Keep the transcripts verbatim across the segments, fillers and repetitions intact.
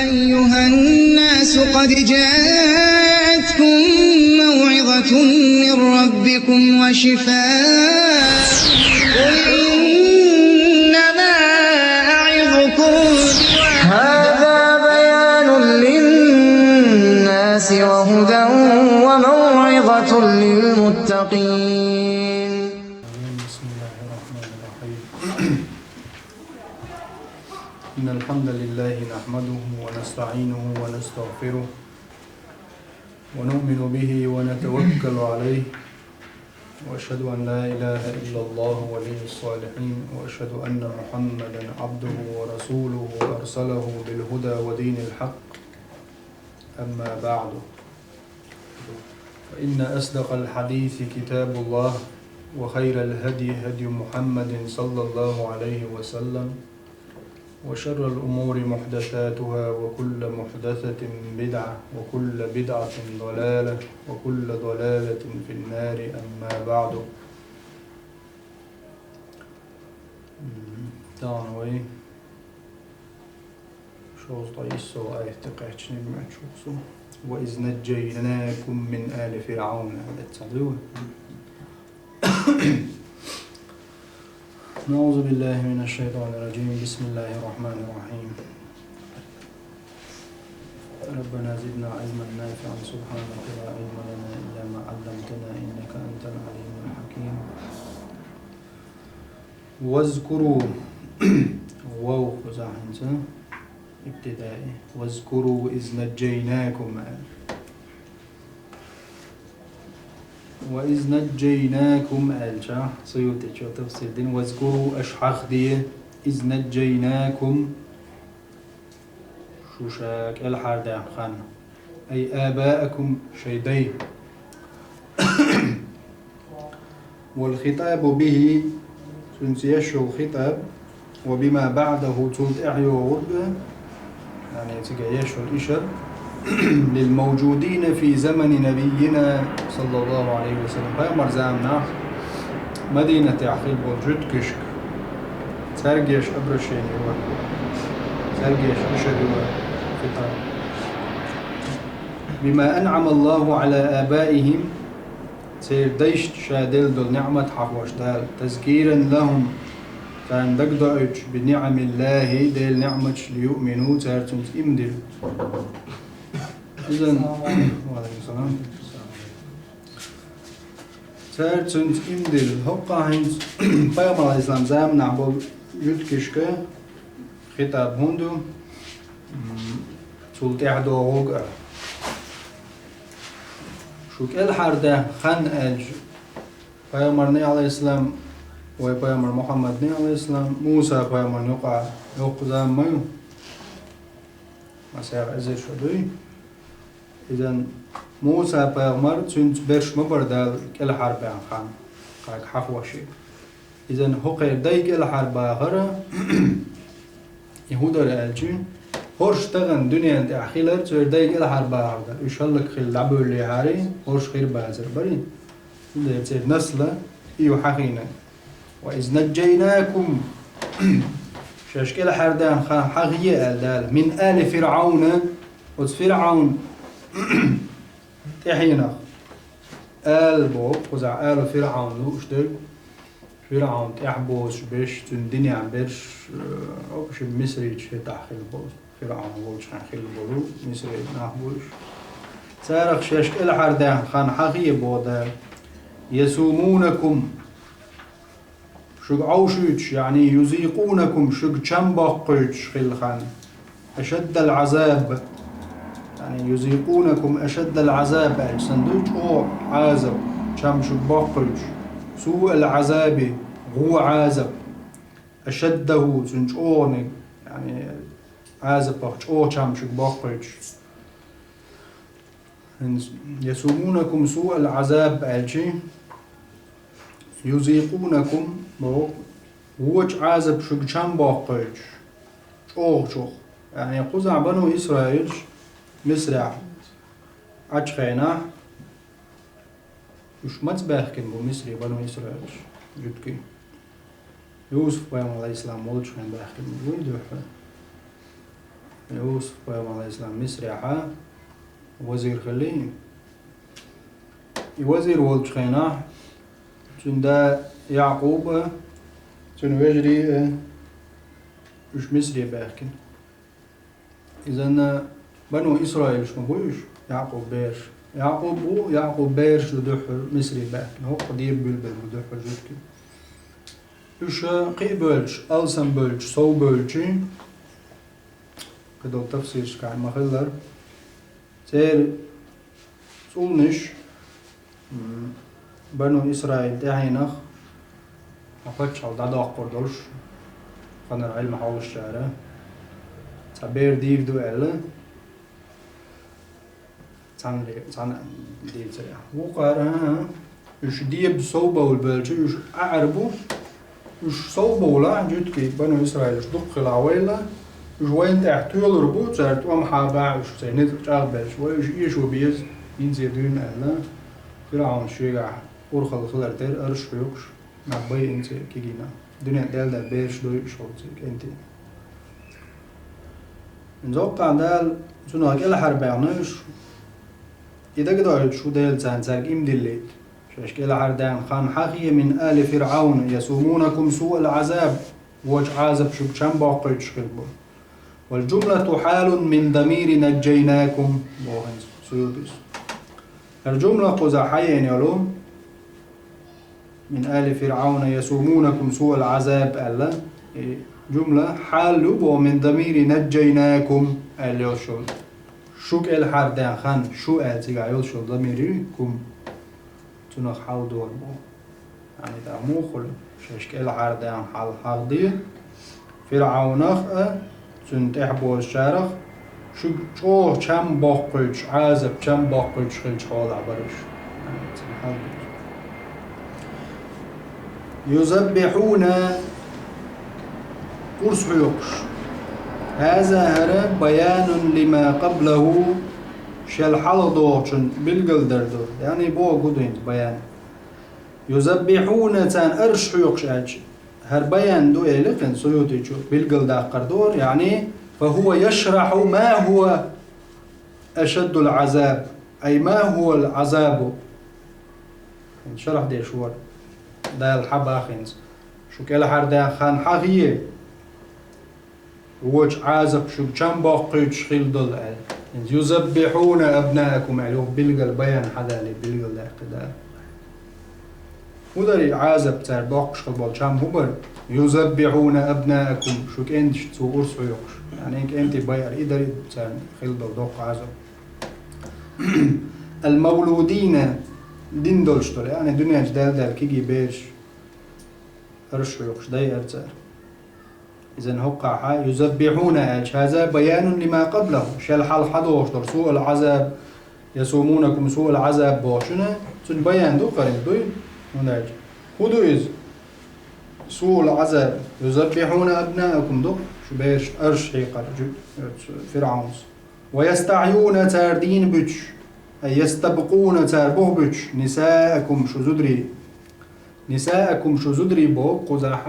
أيها الناس قد جاءتكم موعظة من ربكم وشفاء. قل إنما أعظكم هذا بيان للناس وهدى وموعظة للمتقين. بسم الله الرحمن الرحيم. إن الحمد لله نحمده ونستعينه ونستغفره ونؤمن به ونتوكل عليه، وأشهد أن لا إله إلا الله ولي الصالحين، وأشهد أن محمدا عبده ورسوله أرسله بالهدى ودين الحق. أما بعد، فإن أصدق الحديث كتاب الله، وخير الهدي هدي محمد صلى الله عليه وسلم، وشر الأمور محدثاتها، وكل محدثة بدعة، وكل بدعة ضلالة، وكل ضلالة في النار. أما بعد. Мгм. Тахан вай шовзткъе исслагӀа аят тӀа кхаьчнера моьттуш ву со. وإذ نجيناكم من آل فرعون. Аят ца дуй? أعوذ بالله من الشيطان الرجيم. بسم الله الرحمن الرحيم. ربنا زدنا علما نافعا. سبحانك لا علم لنا إلا ما علمتنا إنك أنت العليم الحكيم. واذكروا. Вав кхузахь хӀинца ибтидаи. واذكروا إذ نجيناكم аьлла. وإذ نجيناكم аьлча, Суютичо тафсир дина, واذكروا аша хьахаде, إذ نجيناكم шу ша кӀелхьардаьхна хан, أي آباءكم шайн дай. والخطاب به цуьнца еш йолу хитаб, وبما بعده цул тӀаьхьа йогӀург, яъни цига еш йолу ишар, للموجودين في زمن نبينا صلى الله عليه وسلم, пайхамар заманахь Мадинатехь хилла болу жуьгташка, цаьрга еш обращение ю, цаьрга еш ишар ю хитаб. بما أنعم الله على آبائهم, церан дайшна ша делла долу ниъмат хьахош Дала, تذكيرا لهم, царна дагадоуьйтуш, بنعم الله, Делан ниъматаш, ليؤمنوا, цара цуьнца иман дилла. Иза, ва Ӏалайкум салам. Цара цуьнца иман дилла. ХӀокху хӀинца пайхамар Ӏалайхиссалам заманахь болу жуьгташка хитаб хӀунда ю? М, цул тӀаьхьа догӀург а. Шу кӀелхьардаьхна хан аьлча, пайхамарний, Ӏалайхиссалам, вай пайхамар Мухьаммадний, Ӏалайхиссалам, Муса пайхамарна юкъахь йоккха зама ма ю. Масех эзар шо дуй. Иза Муса пайхамар, цуьнца берш ма бара Дала кӀелхьарбаьхна хан, кхаьрга хьахош. Иза хӀокхеран дай кӀелхьарбахара, и хӀун дара аьлча, хӀорш тахана дуьненна тӀехь хилар церан дай кӀелхьарбахар дара. Уьш хӀаллакьхилла дӀабевллехьара, хӀорш хир бацар бара. Цундела церан насла и ю хьахийнарг. وإذ نجيناكم, шаьш кӀелхьардаьхна хан хьахае аьлла Дала, من آل فرعون, оцу ФирӀавн тӀаьхьенах. Ала боху, кхузахь ала ФирӀавн лууш дерг, ФирӀавн тӀаьхьа боцуш берш, цуьнан динехь берш, э, ши мисрийчу хӀетахь хилла болу, ФирӀавн волчу хенахь хилла болу мисрий нах бу уьш. Царах шаьш кӀелхьардаьхна хан хьахае боху Дала. يسومونكم, шуьга Ӏовшуьйтуш, яъни يذيقونكم, шуьга чам боккхуьйтуш хилла хан. أشد العذاب, яъни يذيقونكم أشد العذاب аьлча санна ду, чӀогӀа Ӏазап, чам шуьга боккхуьйтуш. سوء العذاب, гӀо Ӏазап. أشده, цуьнан чӀогӀаниг, яъни Ӏазапах чӀогӀа чам шуьга боккхуьйтуш. ХӀинца, يسومونكم سوء العذاب аьлчи, يذيقونكم боху, вочу Ӏазап шуьга чам боккхуьйтуш, чӀогӀачух. Яъни кхузахь бану Исраилаш Мисрехь Ӏачу хенахь, уьш маца баьхкина бу Мисре бану Исраилаш, жуьгтий? Юсуп пайхамар, Ӏалайхиссалам, волчу хенахь баьхкина бу, вуй дуьххьа. Юсуп-пайхамар, Ӏалайхиссалам, Мисрехь вазир хилла. И вазир волчу хенахь цуьнан да Якъуб а, цуьнан вежарий а, уьш Мисре баьхкина. Иза-м Бану Исраилаш ма бу уьш, Якъуб бераш. Якъуб ву, Якъуб бераш ду дуьххьара Мисре баьхкина. ХӀокху деба билгал бу дуьххьара жуьгтиг. Уьш кхин а бевлча, алсам бевлча, сов бевлча, кхидолу тафсирашкахь ма-хиллара, церан цӀулнаш, м, Бану Исраил тӀаьхьенах, хьан паччахьалла дӀадоккхур долуш, кхунара Ӏилма хьовсучара, цхьа бер дийр ду аьлла, цхьаьна, цхьаьна дийцира. Вукхара, а, уьш деба сов бовла бевлча, уьш аьӀар бу, уьш сов бовлахь, жуьгтий Бану Исраилаш дукха хилахь вайла, уьш вайна тӀехь тоьлур бу, цара тӀом хьабахь уьш, церан ницкъ чӀагӀбелча, вай уьш эшо беза, хӀинца дуьйна аьлла, ФирӀавнас шегахь урхалла хилар тера арш хьоькхуш, нах байина церан кегий нах. Дуьнен Дала дара бераш дойуш хьо церан кӀентий. Зоккхахь Дала цунах кӀелхьарбаьхна уьш, и дагадоуьйтуш ву Дела царна цаьрга иман диллийта. Шаьш кӀелхьардаьхна хан хьахе: «Мин али ФирӀавна ясумунакум суал Ӏазаб», вочу Ӏазап шуьга чам боккхуьйтуш хилла бу. «Вал-жумлату хьалун мин дамири наджайнакум», боху хӀинца Суютис. ХӀара жумла кхузахь хьаеана йолу, «Мин али ФирӀавна ясумунакум суал Ӏазаб», аьлла, и жумла хьал ю боху, «мин дамири наджайнакум», аьлла йолуш йолу. Шу кӀелхьардаьхна хан, шу аьлла цигахь йолуш йолу дамир ю, кум. Цунах хьал дора боху. Яъни, тӀаккха муха хуьлу? Шаьш кӀелхьардаьхна хьал хьахде, ФирӀавнах а, цуьнан тӀехь бозучарах, шуьга чӀогӀа чам боккхуьйтуш, Ӏазап чам боккхуьйтуш хилча хьолахь бара уьш. Цуьнан хьал ду. «Юзаббихьуна», урс хьоькхуш. «Хаза», хӀара, «баянун лима къаблаху», шел хьалха догӀучун билгалдар ду. Яъни, бохург ду хӀинца баян. «Юзаббихьуна», царна арш хьоькхуш аьлча, хӀара баян ду элира хӀинца Суютичо, билгалдаккхар ду хӀара, яъни, «фа хӀува яшрахьу ма хӀува ашаддул Ӏазаб, ай ма хӀувал Ӏазабу». ХӀинца шархь деш вара. Дала хьан боху хӀинца? Шу кӀелхьардаьхна хан хьахе, вочу Ӏазап шуьга чам боккхуьйтуш хилла долу аьлла. ХӀинца «юзаббихьуна абнаакум» аьлла, юха билгал баян хьан далий, билгалдаьккхи Дала. ХӀун дара и Ӏазап цара боккхуш хилла болу чам хӀун бара? «Юзаббихьуна абнаакум», шу кӀенташна цо урс хьоькхуш. Яъни кӀентий байар, и дара и царна хилла долу доккха Ӏазап. «Ал-мавлудина», дина долуш долу, яъни дуьнен чу даьлла-даьлла кегий бераш, арш хьоькхуш дайара цара. Иза хӀокхахь «юзаббихьуна» аьлча, «хаза баянун лима къаблаху», шел хьалха хьадогӀуш долу «суал Ӏазаб», «ясумунакум суал Ӏазаб» бохучунна, цуьнан баян ду кхарин дуй, хӀунда аьлча. ХӀун ду иза? «Суал Ӏазаб», «юзаббихьуна абнаакум» ду, шу бераш арш хьекхар, жу-, ФирӀавнас. «Ва ястахьюна», цара дийна буьтуш, «ай ястабкъуна», цара буха буьтуш, «нисаакум», шу зударий. «Нисаакум», шу зударий боху, кхузахь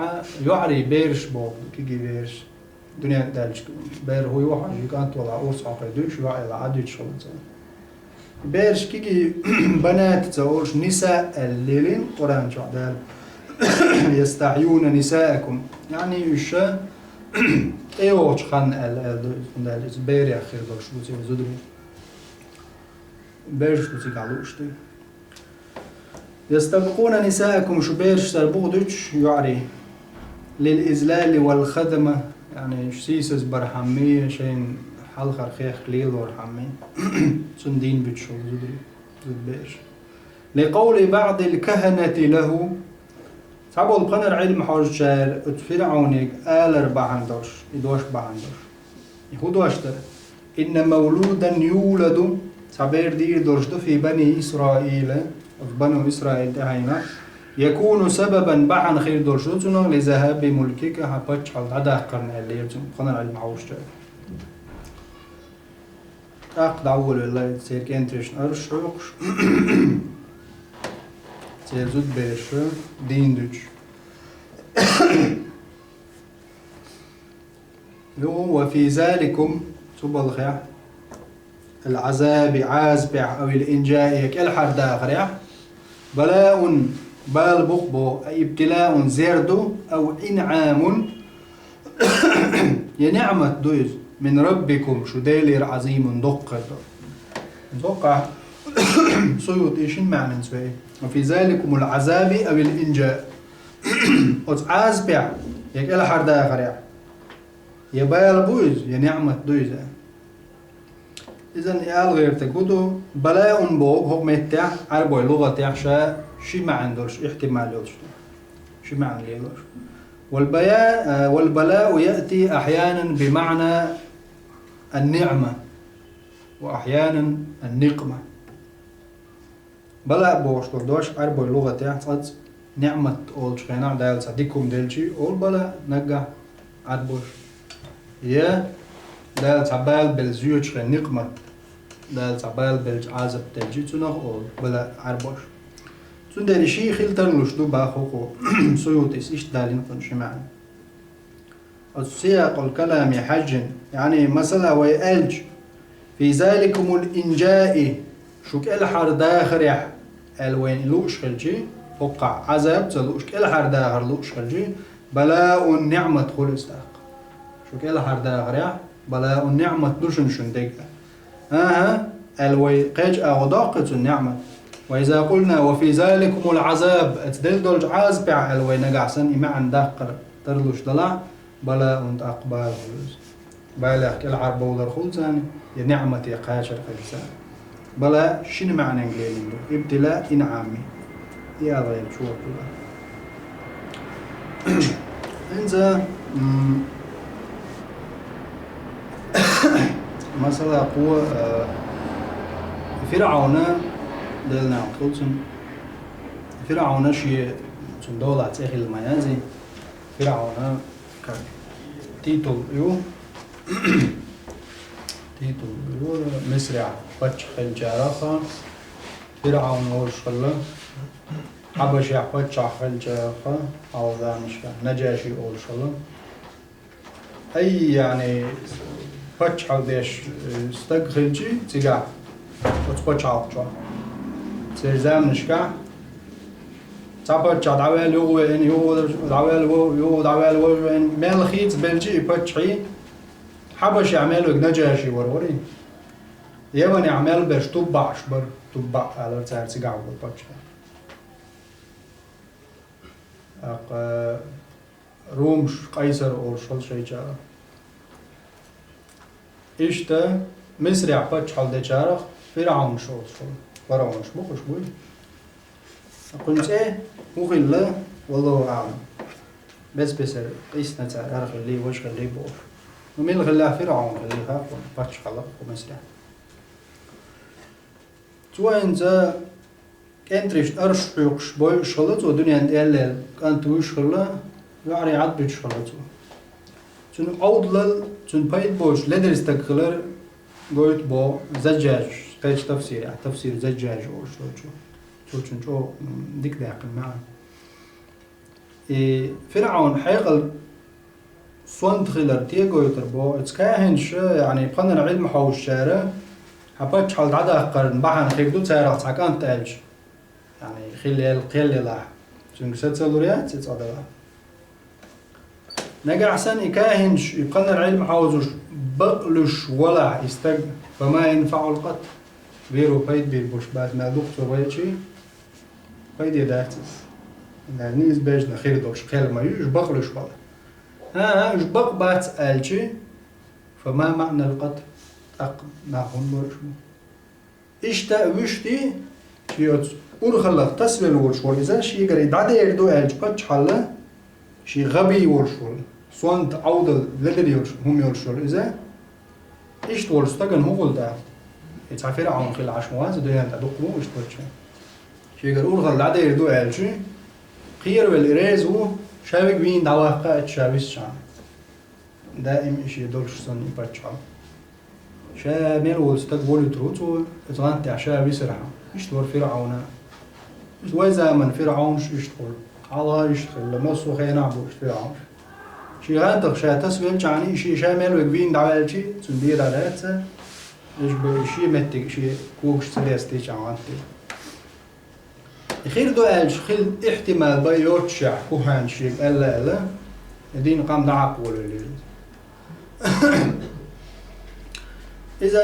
йоӀарий бераш боху, кегий бераш. Дуьнен даьлча бер хӀун ю хьан, и кӀант валахь урс хьокхуьйтуш, йоӀ елахь Ӏадуьтуш хилла цара. Бераш кегий банат ца олуш, ниса аьлла лелийна Къуръан чохь Дала. «Ястахьюна нисаакум». Яъни уьш тӀейогӀучу хан аьлла, аьлла ду иза, хӀунда аьлча иза берех хир долуш бу церан зударий. Бераш ду цигахь лууш ду. «Ястабкъуна нисаакум», шу бераш цара буха дуьтуш, йоӀарий. «Лил излали вал хадама», яъни, уьш сийсаз бархьама, шайна хьалхара хех лелорхьама, цунна дийна буьтуш хилла зударий, зудбераш. «Ли къавли баъдил каханати лаху». Цхьаболу кханара Ӏилма хьожучара оцу ФирӀавниг алар бахьана долуш, и дош бахьана долуш. И хӀун дош дара? «Инна мавлудан юладу», цхьа бер дийр долуш ду, «фи бани Исраила», оцу Бану Исраил тӀаьхьенах, «якуну сабабан», бахьана хир долуш ду цунах, «ли захаби мулкика», хьан паччахьалла дӀадаккхарна, аьллера цунна кханара Ӏилма хьожучара. ТӀаккха дӀаволавелла церан кӀенташна арш хьоькхуш, церан зудбераш дийна дуьтуш. Юха: «Ва фи заликум», Цу балхехь, العذاب, Ӏазапехь, أو الإنجاء, я кӀелхьардахарехь, بلاء, бала бу-кх боху, أي ابتلاء, зер ду, أو إنعام, я ниӀмат ду иза, من ربكم, шун Делера, عظيم, доккха хир ду. Доккха, Суютий шина маьӀнанца вай. وفي ذلكم العذاب أو الإنجاء. Оцу Ӏазапехь, я кӀелхьардахарехь, я бала бу иза, я ниӀмат ду иза. Иза и ала гӀертарг хӀун ду? بلاء боху хӀокху меттехь, Ӏарбойн лугӀатехь ша ши маьӀна долуш, ихьтимал йолуш ду. Ши маьӀна лелош. والبيا-، а, والبلاء يأتي أحيانا بمعنى النعمة وأحيانا النقمة. Бала бохуш долу дош Ӏарбойн лугӀатехь цкъацкъа ниӀмат олучу хенахь Дала цхьа дика хӀума делчи олу бала наггахь Ӏарбоша. Я Дала цхьа бала белла зоьчу хенахь никъмат, Дала цхьа бала белча Ӏазап делчи цунах олу бала Ӏарбоша. Цундела ши хила тарлуш ду боху хӀокхо, Суютис иштта далийна кхунна ши маьӀна. Оцу سياق الكلام حج, яъни, масала, вай аьлча, في ذلكم الإنجاء, шу кӀелхьардахарехь, аьлла вайна и лууш хилчи, хӀокхахь Ӏазап ца лууш, кӀелхьардахар лууш хилчи, بلاء, ниӀмат хуьлу иза тӀаккха. Шу кӀелхьардахарехь, بلاء, ниӀмат ду шуна шуна дерг. ХӀан-хӀа, аьлла вай кхечу агӀо доккху цунна ниӀмат. وإذا قلنا وفي ذلكم العذاب, оцу делла долчу Ӏазапехь, аьлла вай нагахь санна и маьӀна даккхар тарлуш далахь, بلاء, тӀаккха бала хуьлу иза. Балех кӀелхьарбовлар хуьлу царна, я ниӀмате кхачар хилла царна. Бала шина маьӀненга лелийна ду, ابتلاء, إنعام. И ала гӀерташ ву-кх. ХӀинца, м, масала, кхо, а, ФирӀавна, Делан Ӏалашо хуьлда цунна, ФирӀавна шен, цуьнан долахь цӀе хилла ма язйи, ФирӀавна как титул ю, титул ю, Мисрехь паччахь хилчарах, ФирӀавн олуш хилла, Хьабашехь паччахь хилчарах, хьалха заманашкахь Наджаши олуш хилла. Ай, яъни, паччахьалла деш, э, стаг хилчи цигахь, оцу пачхьалкх чохь. Церан заманашкахь цхьа паччахь дӀаваьлла юха веана, юха дӀаваьлла ву-, юха дӀаваьлла ву веана, мел хийца белчи и паччахьий, Хьабашехь мел верг Наджаши вара, варий? Яманехь мел берш туббаӀаш бара, туббаӀ алара цара цигахь волу паччахь. ТӀаккха Румаш, Къайсар олуш хилла шайчарах. Иштта Мисрехь паччахьалла дечарах ФирӀавнаш олуш хилла. ФаргӀонаш бу-кх уьш, буй? Кхуьнан цӀе хӀун хилла, валлаху аӀлам. Бес-бесара къийсина цара, хӀара хиллий, важа хиллий бохуш. Ну, мила хиллехь, ФирӀавн хиллий хаьа кхунна, паччахь хилла кху Мисрехь. Цо хӀинца кӀентаршна арш хьоькхуш бойуш хилла цо, дуьненна тӀе аьллера кӀант вуьйш хилла, йоӀарий Ӏад буьтуш хилла цо. Цуьнан Ӏовдалал, цуьнан пайда боцуш ледара стаг хилар гойту боху Заджаж, кхечу тафсирехь, тафсир Заджаж олуш долчу. Цо цуьнан чӀогӀа, м, дика даьккхина маьӀна. И ФирӀавн хьекъал сонта хилар тегойтар боху, оцу каьхьанаша, яъни, пханара Ӏилма хьовсучара, хьан паччахьалла дӀадаккхарна бахьана хир ду царах цхьа кӀант аьлча, яъни, хилла ял-, кхел ялахь, цуьнга са ца лур яц и цкъа далахь. Нагахь санна и каьхьанаш, и пханара Ӏилма хьовзуш, бакъ луьйш валахь и стаг, فما ينفع القط, беро пайда бийр болуш бац, мел дукха цо вайчий, пайде дац иза. Иза бежна хир долуш кхел ма ю, уьш бакъ луьйш вала. ХӀан-хӀа, уьш бакъ бац аьлчи, فما معنى القط, тӀаккха нах хӀунда ло уьш бу? Иштта вуьшти, шен оцу урхаллах тасвелла волуш волу иза, шегара и дӀадер ду аьлча паччахьалла, шен гӀабий волуш волу, сонта Ӏовдал ледара йолуш, хӀума йолуш волу иза, иштта волчу стагана хӀун хуьлу тӀаккха? И цхьа ФирӀавн хила Ӏаш ма вац, дуьненна тӀе дукха ву иштта волчу. Шегара урхалла дӀадер ду аьлчи, кхеравелла и реза ву, ша вига вийна дӀаваккха а, ша висчахьана. Даим и шен долуш санна и паччахьалла. Ша мел волу стаг волуьйтур ву цо, оцу гӀант тӀехь ша висархьама. Иштта вара ФирӀавна. Иштта вай заман ФирӀавнаш иштта хуьлу. Хьалха иштта хилла, массо а хенахь бу иштта ФирӀавнаш. Шен гӀантах ша тасавелча хана, шен ша мел вега вийна дӀаваьлча, цунна дийрар яц, уж бу шен меттиг, шен когаш ца дестича хана гӀант. И хир ду аьлча, хила ихтимал бай йоццушехь, куханаш шега аьлла-аьлла, и дийна къам дӀахьакхаволавелира. Иза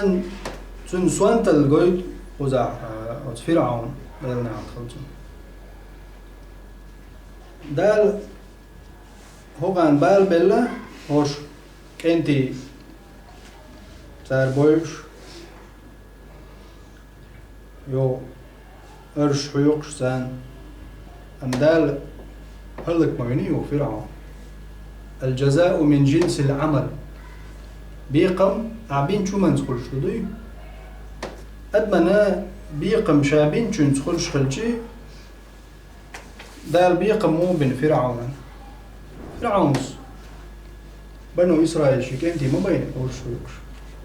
цунна сонталла гойту кхузахь, а, оцу ФирӀавна, Дала нахьалт хилла цунна. Дала хӀокхарна бала белла, хӀорш кӀентий цара бойуш, йо, арш хьоькхуш царна. Амма Дала хӀаллак ма вина юха ФирӀавн. «Аль-джазау мин джинсиль-Ӏамал». Бекхам ахь бинчу хӀуманца хуьлуш ду дуй? Адамана бекхам ша бинчуьнца хуьлуш хилча, Дала бекхам муха бина ФирӀавнана? ФирӀавнас Бану Исраил ши кӀентий ма байина, уьш вуьгуш.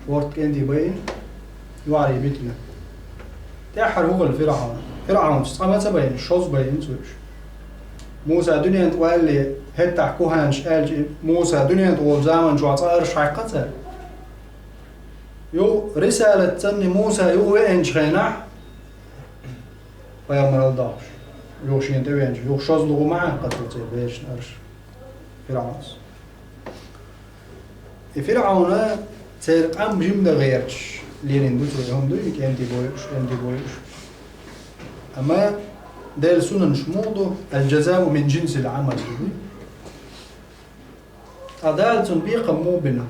ВорхӀ кӀентий байина, юьхьарий битина. ТӀаьххьара хӀун хилла ФирӀавна? ФирӀавнас цкъа ма ца байина, шозза байина цу уьш. Муса дуьнен тӀа валале, хӀеттахь куханаш аьлча, Муса дуьнен тӀа волчу заманчохь цкъа арш хьаькхна цара? Юха рисалат цӀанна Муса юха веанчу хенахь, пайхамаралла дохуш, юха шена тӀевеанчу, юха шозлагӀа ма хьаькхна цо церан берашна арш, ФирӀавнас. И ФирӀавна церан къам жимма дан гӀерташ лелийна ду цо, и хӀума дуй, и кӀентий бойуш, кӀентий бойуш. Амма Делан сунанаш муха ду, «Аль-джазау мин джинсиль-Ӏамал» ду. Ткъа Дала цунна бекхам муха бина?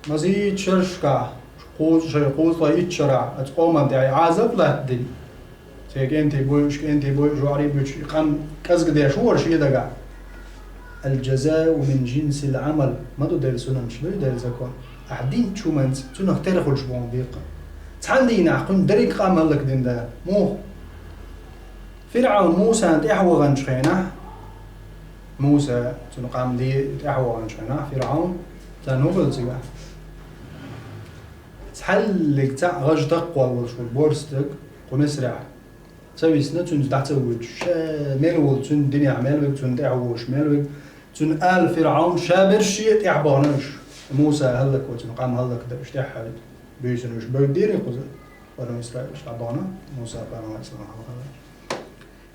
Мазийттачу шерашкахь кхуза, шайн кхузткъе итт шарахь оцу къоман тӀехь Ӏазап латтадина. Церан кӀентий бойуш, кӀентий бойуш, жоьжахатий буьйцуш, и къам кӀезга деш ву вара шен дагахь. «Аль-джазау мин джинсиль-Ӏамал» ма ду Делан сунанаш, дуй Делан закон. Ахь динчу хӀуманца цунах тера хуьлуш бу хьуна бекхам. Цхьана дийнахь кхуьнан дерриг къам хӀаллакдина Дала. Муха? ФирӀавн Мусана тӀаьхьа ваханчу хенахь, Муса, цуьнан къам де тӀаьхьа ваханчу хенахь, ФирӀавн, царна хӀун хилла цигахь? Цхьаллиг цхьаъ гӀажа такхвол волуш волу боьрша стаг кху Мисрехь ца висна, цуьнца дӀа ца воьдуш, ша мел волу, цуьнан динехь мел вега, цунна тӀаьхьа вогӀуш мел вега, цуьнан ала ФирӀавн, ша берш шен а тӀаьхьа бахана уьш. Муса хӀаллакво, цуьнан къам хӀаллакдан уьш тӀаьхьа хьаьвза. Буьйсанна уьш бевддийрий кхуза, Бану Исраилаш дӀабахана, Муса пайхамар, Ӏалайхиссалам, хьалха.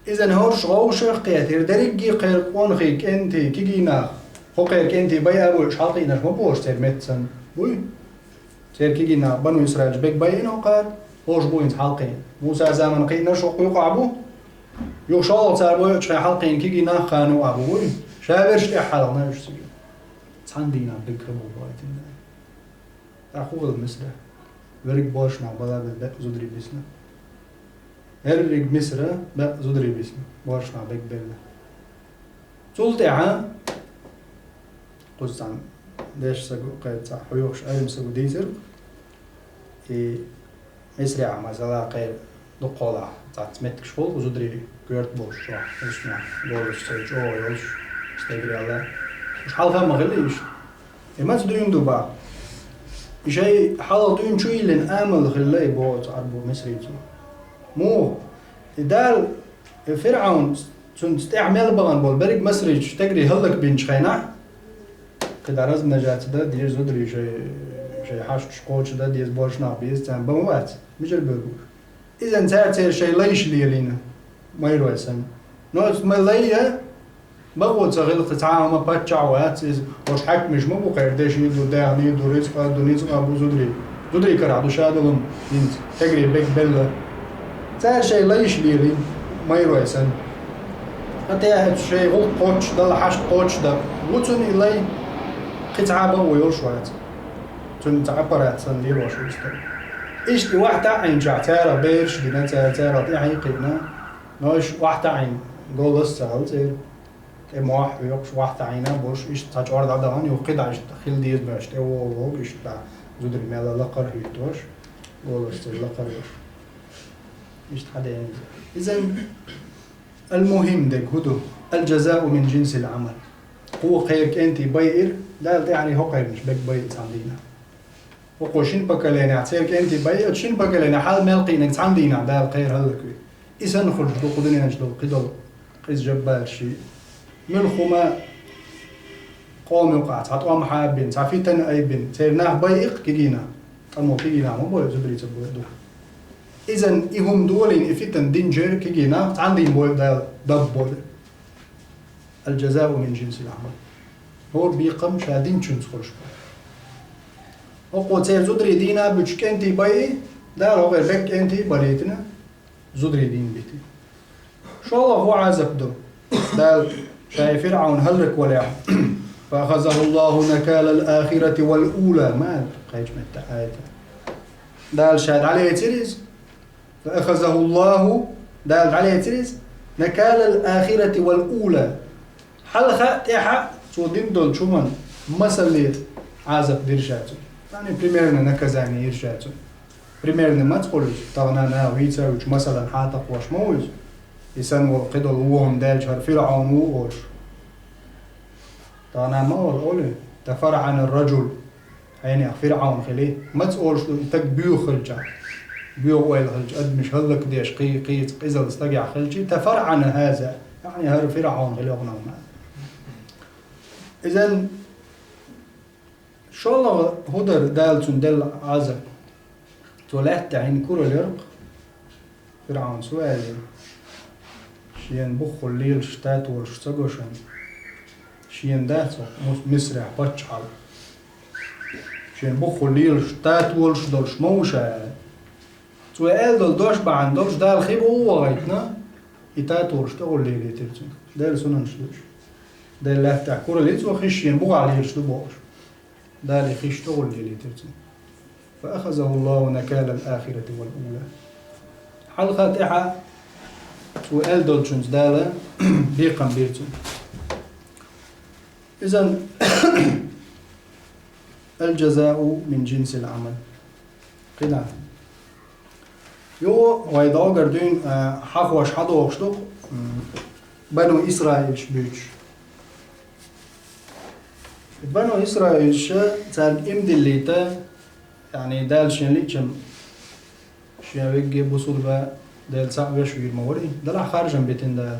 Иза хӀорш гӀовшах кхетира, дерриге кхеран къонахий, кӀентий, кегий нах, хӀокхеран кӀентий байа а бу, уьш хьалакхиънарш ма бу хӀорш церан метта санна. Буй? Церан кегий нах, Бану Исраилаш бег байина хӀокхара, хӀорш бу хӀинца хьалакхиъна. Муса заманахь кхиънарш хӀокху юкъахь бу, юха шолгӀа цара бойучу хенахь хьалакхиъна кегий нах кхана юкъахь бу, буй? Ша берш тӀаьхьа хьалхана уьш цига. Цхьана дийнахь дерриг хир бу бохуьйтина. ТӀаккха хӀун хилла Мисрехь? Верриг боьрша нах бала а белла, беккъа зударий бисна. ХӀерриг Мисрахь беккъа зударий бисна, боьрша нах бег белла. Цул тӀаьхьа кхуза цхьана дешна сага, кхин цхьа хьоьхуш Ӏеламстага дийцира, и Мисрехь, масала, кхеран дукхахьолахь цхьацца меттигаш хуьлу, зударий коьрта болуш чохь, хӀусамехь, голаш, цхьа чӀогӀа йолуш, стегара аьлла. Уьш хьалха ма хилла иштта. И маца дуьйна ду боху? И шайн хьалха дуьйна чу йиллина амал хилла и боху оцу Ӏарбо, мисрийцо. Муха? И Дала, и ФирӀавн, цуьнца тӀаьхьа мел бахана болу берриг мисрийчу стегарий хӀаллакбинчу хенахь, кхидӀа размножаться дан деза зударий, шайн, шайн хьашташ кхочушдан деза, боьрша нах беза, царна бан вац, мичара бевр бу уьш? Иза цара церан шайн лайш лелийна, майрой санна. Но оцу ма лай а, бакъо ца хилла, кхин цхьа а хӀума, паччахь а вац иза, уьш хьаькамаш ма бу, кхеран деши ду, даьхни ду, рицкъа ду, ницкъа бу зударий. Зударий карахь ду ша долу хӀума хӀинца, стегарий бег белла. Цара шайн лайш лелийна, майрой санна. Ткъа те оцу шайн гӀуллакх кхочушдан, хьашт кхочушдан, ву цунна и лай, кхин цхьа а бакъо йолуш вац. Цуьнан цхьа аппарат санна лелош ву и стаг. Иштта и охьатаӀийначохь царах бераш а дина, цара царах тӀаьхьа а кхиъна, но уьш охьатаӀийна, голлас а ца хилла церан, тӀе мохь а хьоькхуш, охьатаӀийна а болуш, иштта цхьа чӀора дӀадахана, юха кхидӀа иштта хила деза моьттуш тӀе вогӀу вогӀу, иштта дӀа зударий мелла лакхара а хӀуьттуш, голлас церан лакхара а йолуш. Иштта хьадеана иза. Иза Аль-мухӀим дерг хӀун ду? Аль-джазау мин джинсиль-Ӏамал. Кхо кхеран кӀентий байира, Дала тӀаьхьарий хӀокхернаш бег байира цхьана дийнахь. ХӀокхо шина поколенехь церан кӀентий байира, оцу шина поколенехь хьала мел кхиънарг цхьана дийнахь Дала кхеран хӀаллаквира. И санна хуьлуш ду кху дуьнен чу долу кхидолу къиза жаббарший. Муьлхха хӀума Къоман юкъахь цхьа тӀом хьабина, цхьа фитна айбина, церан нах байъина кегий нах. ТӀамо кегий нах ма бой, зударий ца бой ду. Иза и хӀума долийна, и фитна динчуьра кегий нах, цхьанна дийна бой Дала, даб бой. Аль-джазау мин джинсиль амал. ХӀора бекхам ша динчуьнца хуьлуш бу. ХӀокхо церан зударий дийна буьтуш кӀентий байъи, Дала хӀокхеран беккъа кӀентий балийтина, зударий дийна битина. ШолгӀа хӀун Ӏазап ду? Дала ша и ФирӀавн хӀаллаквалехь: «فأخذه الله نكال الآخرة والأولى». Ма аьлла кхечу меттехь аята. Дала ша дӀалецира иза. «فأخذه الله», Дала дӀалецира иза, «نكال الآخرة والأولى». Хьалха а, тӀаьхьа а цо дина долчу хӀуманан масале Ӏазап дира ша цунна. Яъни, примерное наказание йира ша цунна. Примерный маца хуьлу иза? Тахана нах вийца а вуьтуш, масалан, хьан такхош ма ву иза? И санна волу кхидолу вон даьлча, хӀара ФирӀавн ву олуш. Тахана ма олу, олий: «تفرعن الرجل». Хьенех ФирӀавн хили. Маца олуш ду и стаг боьха хилча, боьха ойла хилча, адамаш хӀаллакдеш, кхий-, кхийца къизалла стагехь хилчий: «تفرعن هذا». Яъни, хӀара ФирӀавн хили хьуна ма. Изан шолгӀа хӀун дара Дала цунна делла Ӏазап? Цо лаьтта тӀехь хӀинца куралла яра-кх. ФирӀавнас аьлла: «Шена буххула лелаш татолаш ца го шуна. Шена дац хӀокху Мис-, Мисрехь паччахьалла. Шена буххула лелаш татолаш долуш ма ву ша», – аьлла. Цо аьлла долу дош бахьана долуш Дала хи бу вахийтина, и татолаш тӀехула лелийтира цуьнга. Делан сунанаш ду уьш. Делан лаьтта тӀехь куралла йира цо, хиш шена бухахь лелаш ду бохуш. Дала и хиш тӀехула лелийтира цуьнга. «فأخذه الله نكال الآخرة والأولى». Хьалха а, тӀаьхьа а цо аьлла долчуьнца Дала бекхам бира цунна. Изан «الجزاء من جنس العمل». КхидӀа. Юха вай дӀогара дуьйна, а, хьахош хьадогӀуш ду-кх, м, Бану Исраилаш буьйцуш. Бану Исраилаша цаьрга иман диллийта, яъни Дала шен лиъчам, шен вегге бусулба Дела цхьаъ веш вийр ма варий, делахь харжам битина Дала.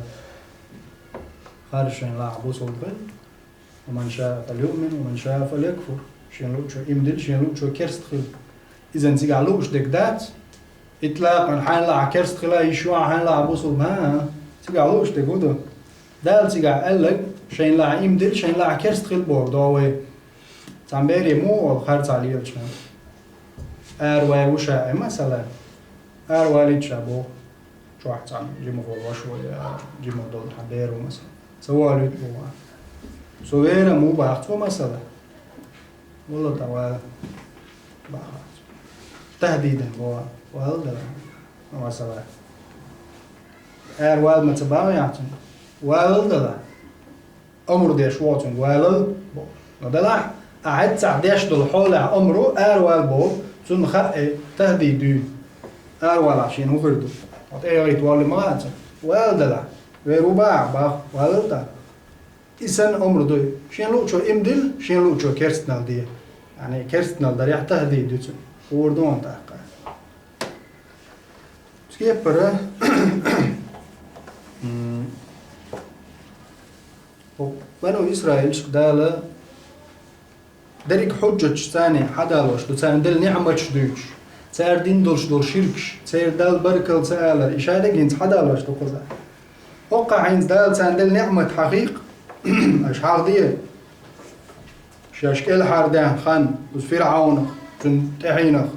Харж шайн лахь бусулба хила. «ومن شاء فليؤمن ومن شاء فليكفر». Шен луъучо иман дилла, шен луъучо керста хила. Изан цигахь лууш дерг дац. Итлакъан хьайна лахь керста хила йиш ю, хьайна лахь бусулба, хӀа-а. Цигахь лууш дерг хӀун ду? Дала цигахь аьлларг, шайна лахь иман дилла, шайна лахь керста хила бохург ду вай. Цхьана бере муха олу харцахь лелачу хенахь? Ара вай ву ша, э, масала. Ара валийта ша боху. Чохь цхьана жимахо ваша ву я жима долу хьан бер ву, масала. Ца валуьйту боху. Со вер ма ву боху цо, масала. Валла тӀе вала боху. Тахдидехь боху. Вала дала. Масала. Ара вала ма ца боху яхь цунна. Вала дала. Амр деш ву цуьнга валал боху. Но делахь, ахь хьаьццахь деш долу хьолехь амру ара вала боху, цунна хаьа, э, тахдид дуьйна. Ара валахь шена хӀун хир ду? Хьо тӀе яхийта воллий ма хаьа цунна. Вала делахь, вер ву боху, боху, валал тӀаккха. И санна амр ду. Шен луъучо иман дилла, шен луъучо керстанал де. Яъни керстанал дарехь тахдид ду цунна. Хуур ду хьуна тӀаккха. Цу кепара, м, Хьо Бану Исраилшка Дала дерриг хьуджаташ царна хьадалош ду, царна делла неӀматаш дуьйцуш, цара дина долуш долу ширкаш, церан Далла баркалла ца алар, и шадерг хӀинца хьадалош ду кхузахь. ХӀоккхахь хӀинца Дала царна делла неӀмат хьахийкха, аша хьахде, шаьш кӀелхьардаьхна хан, оцу ФирӀавнах, цуьнан тӀаьхьенах.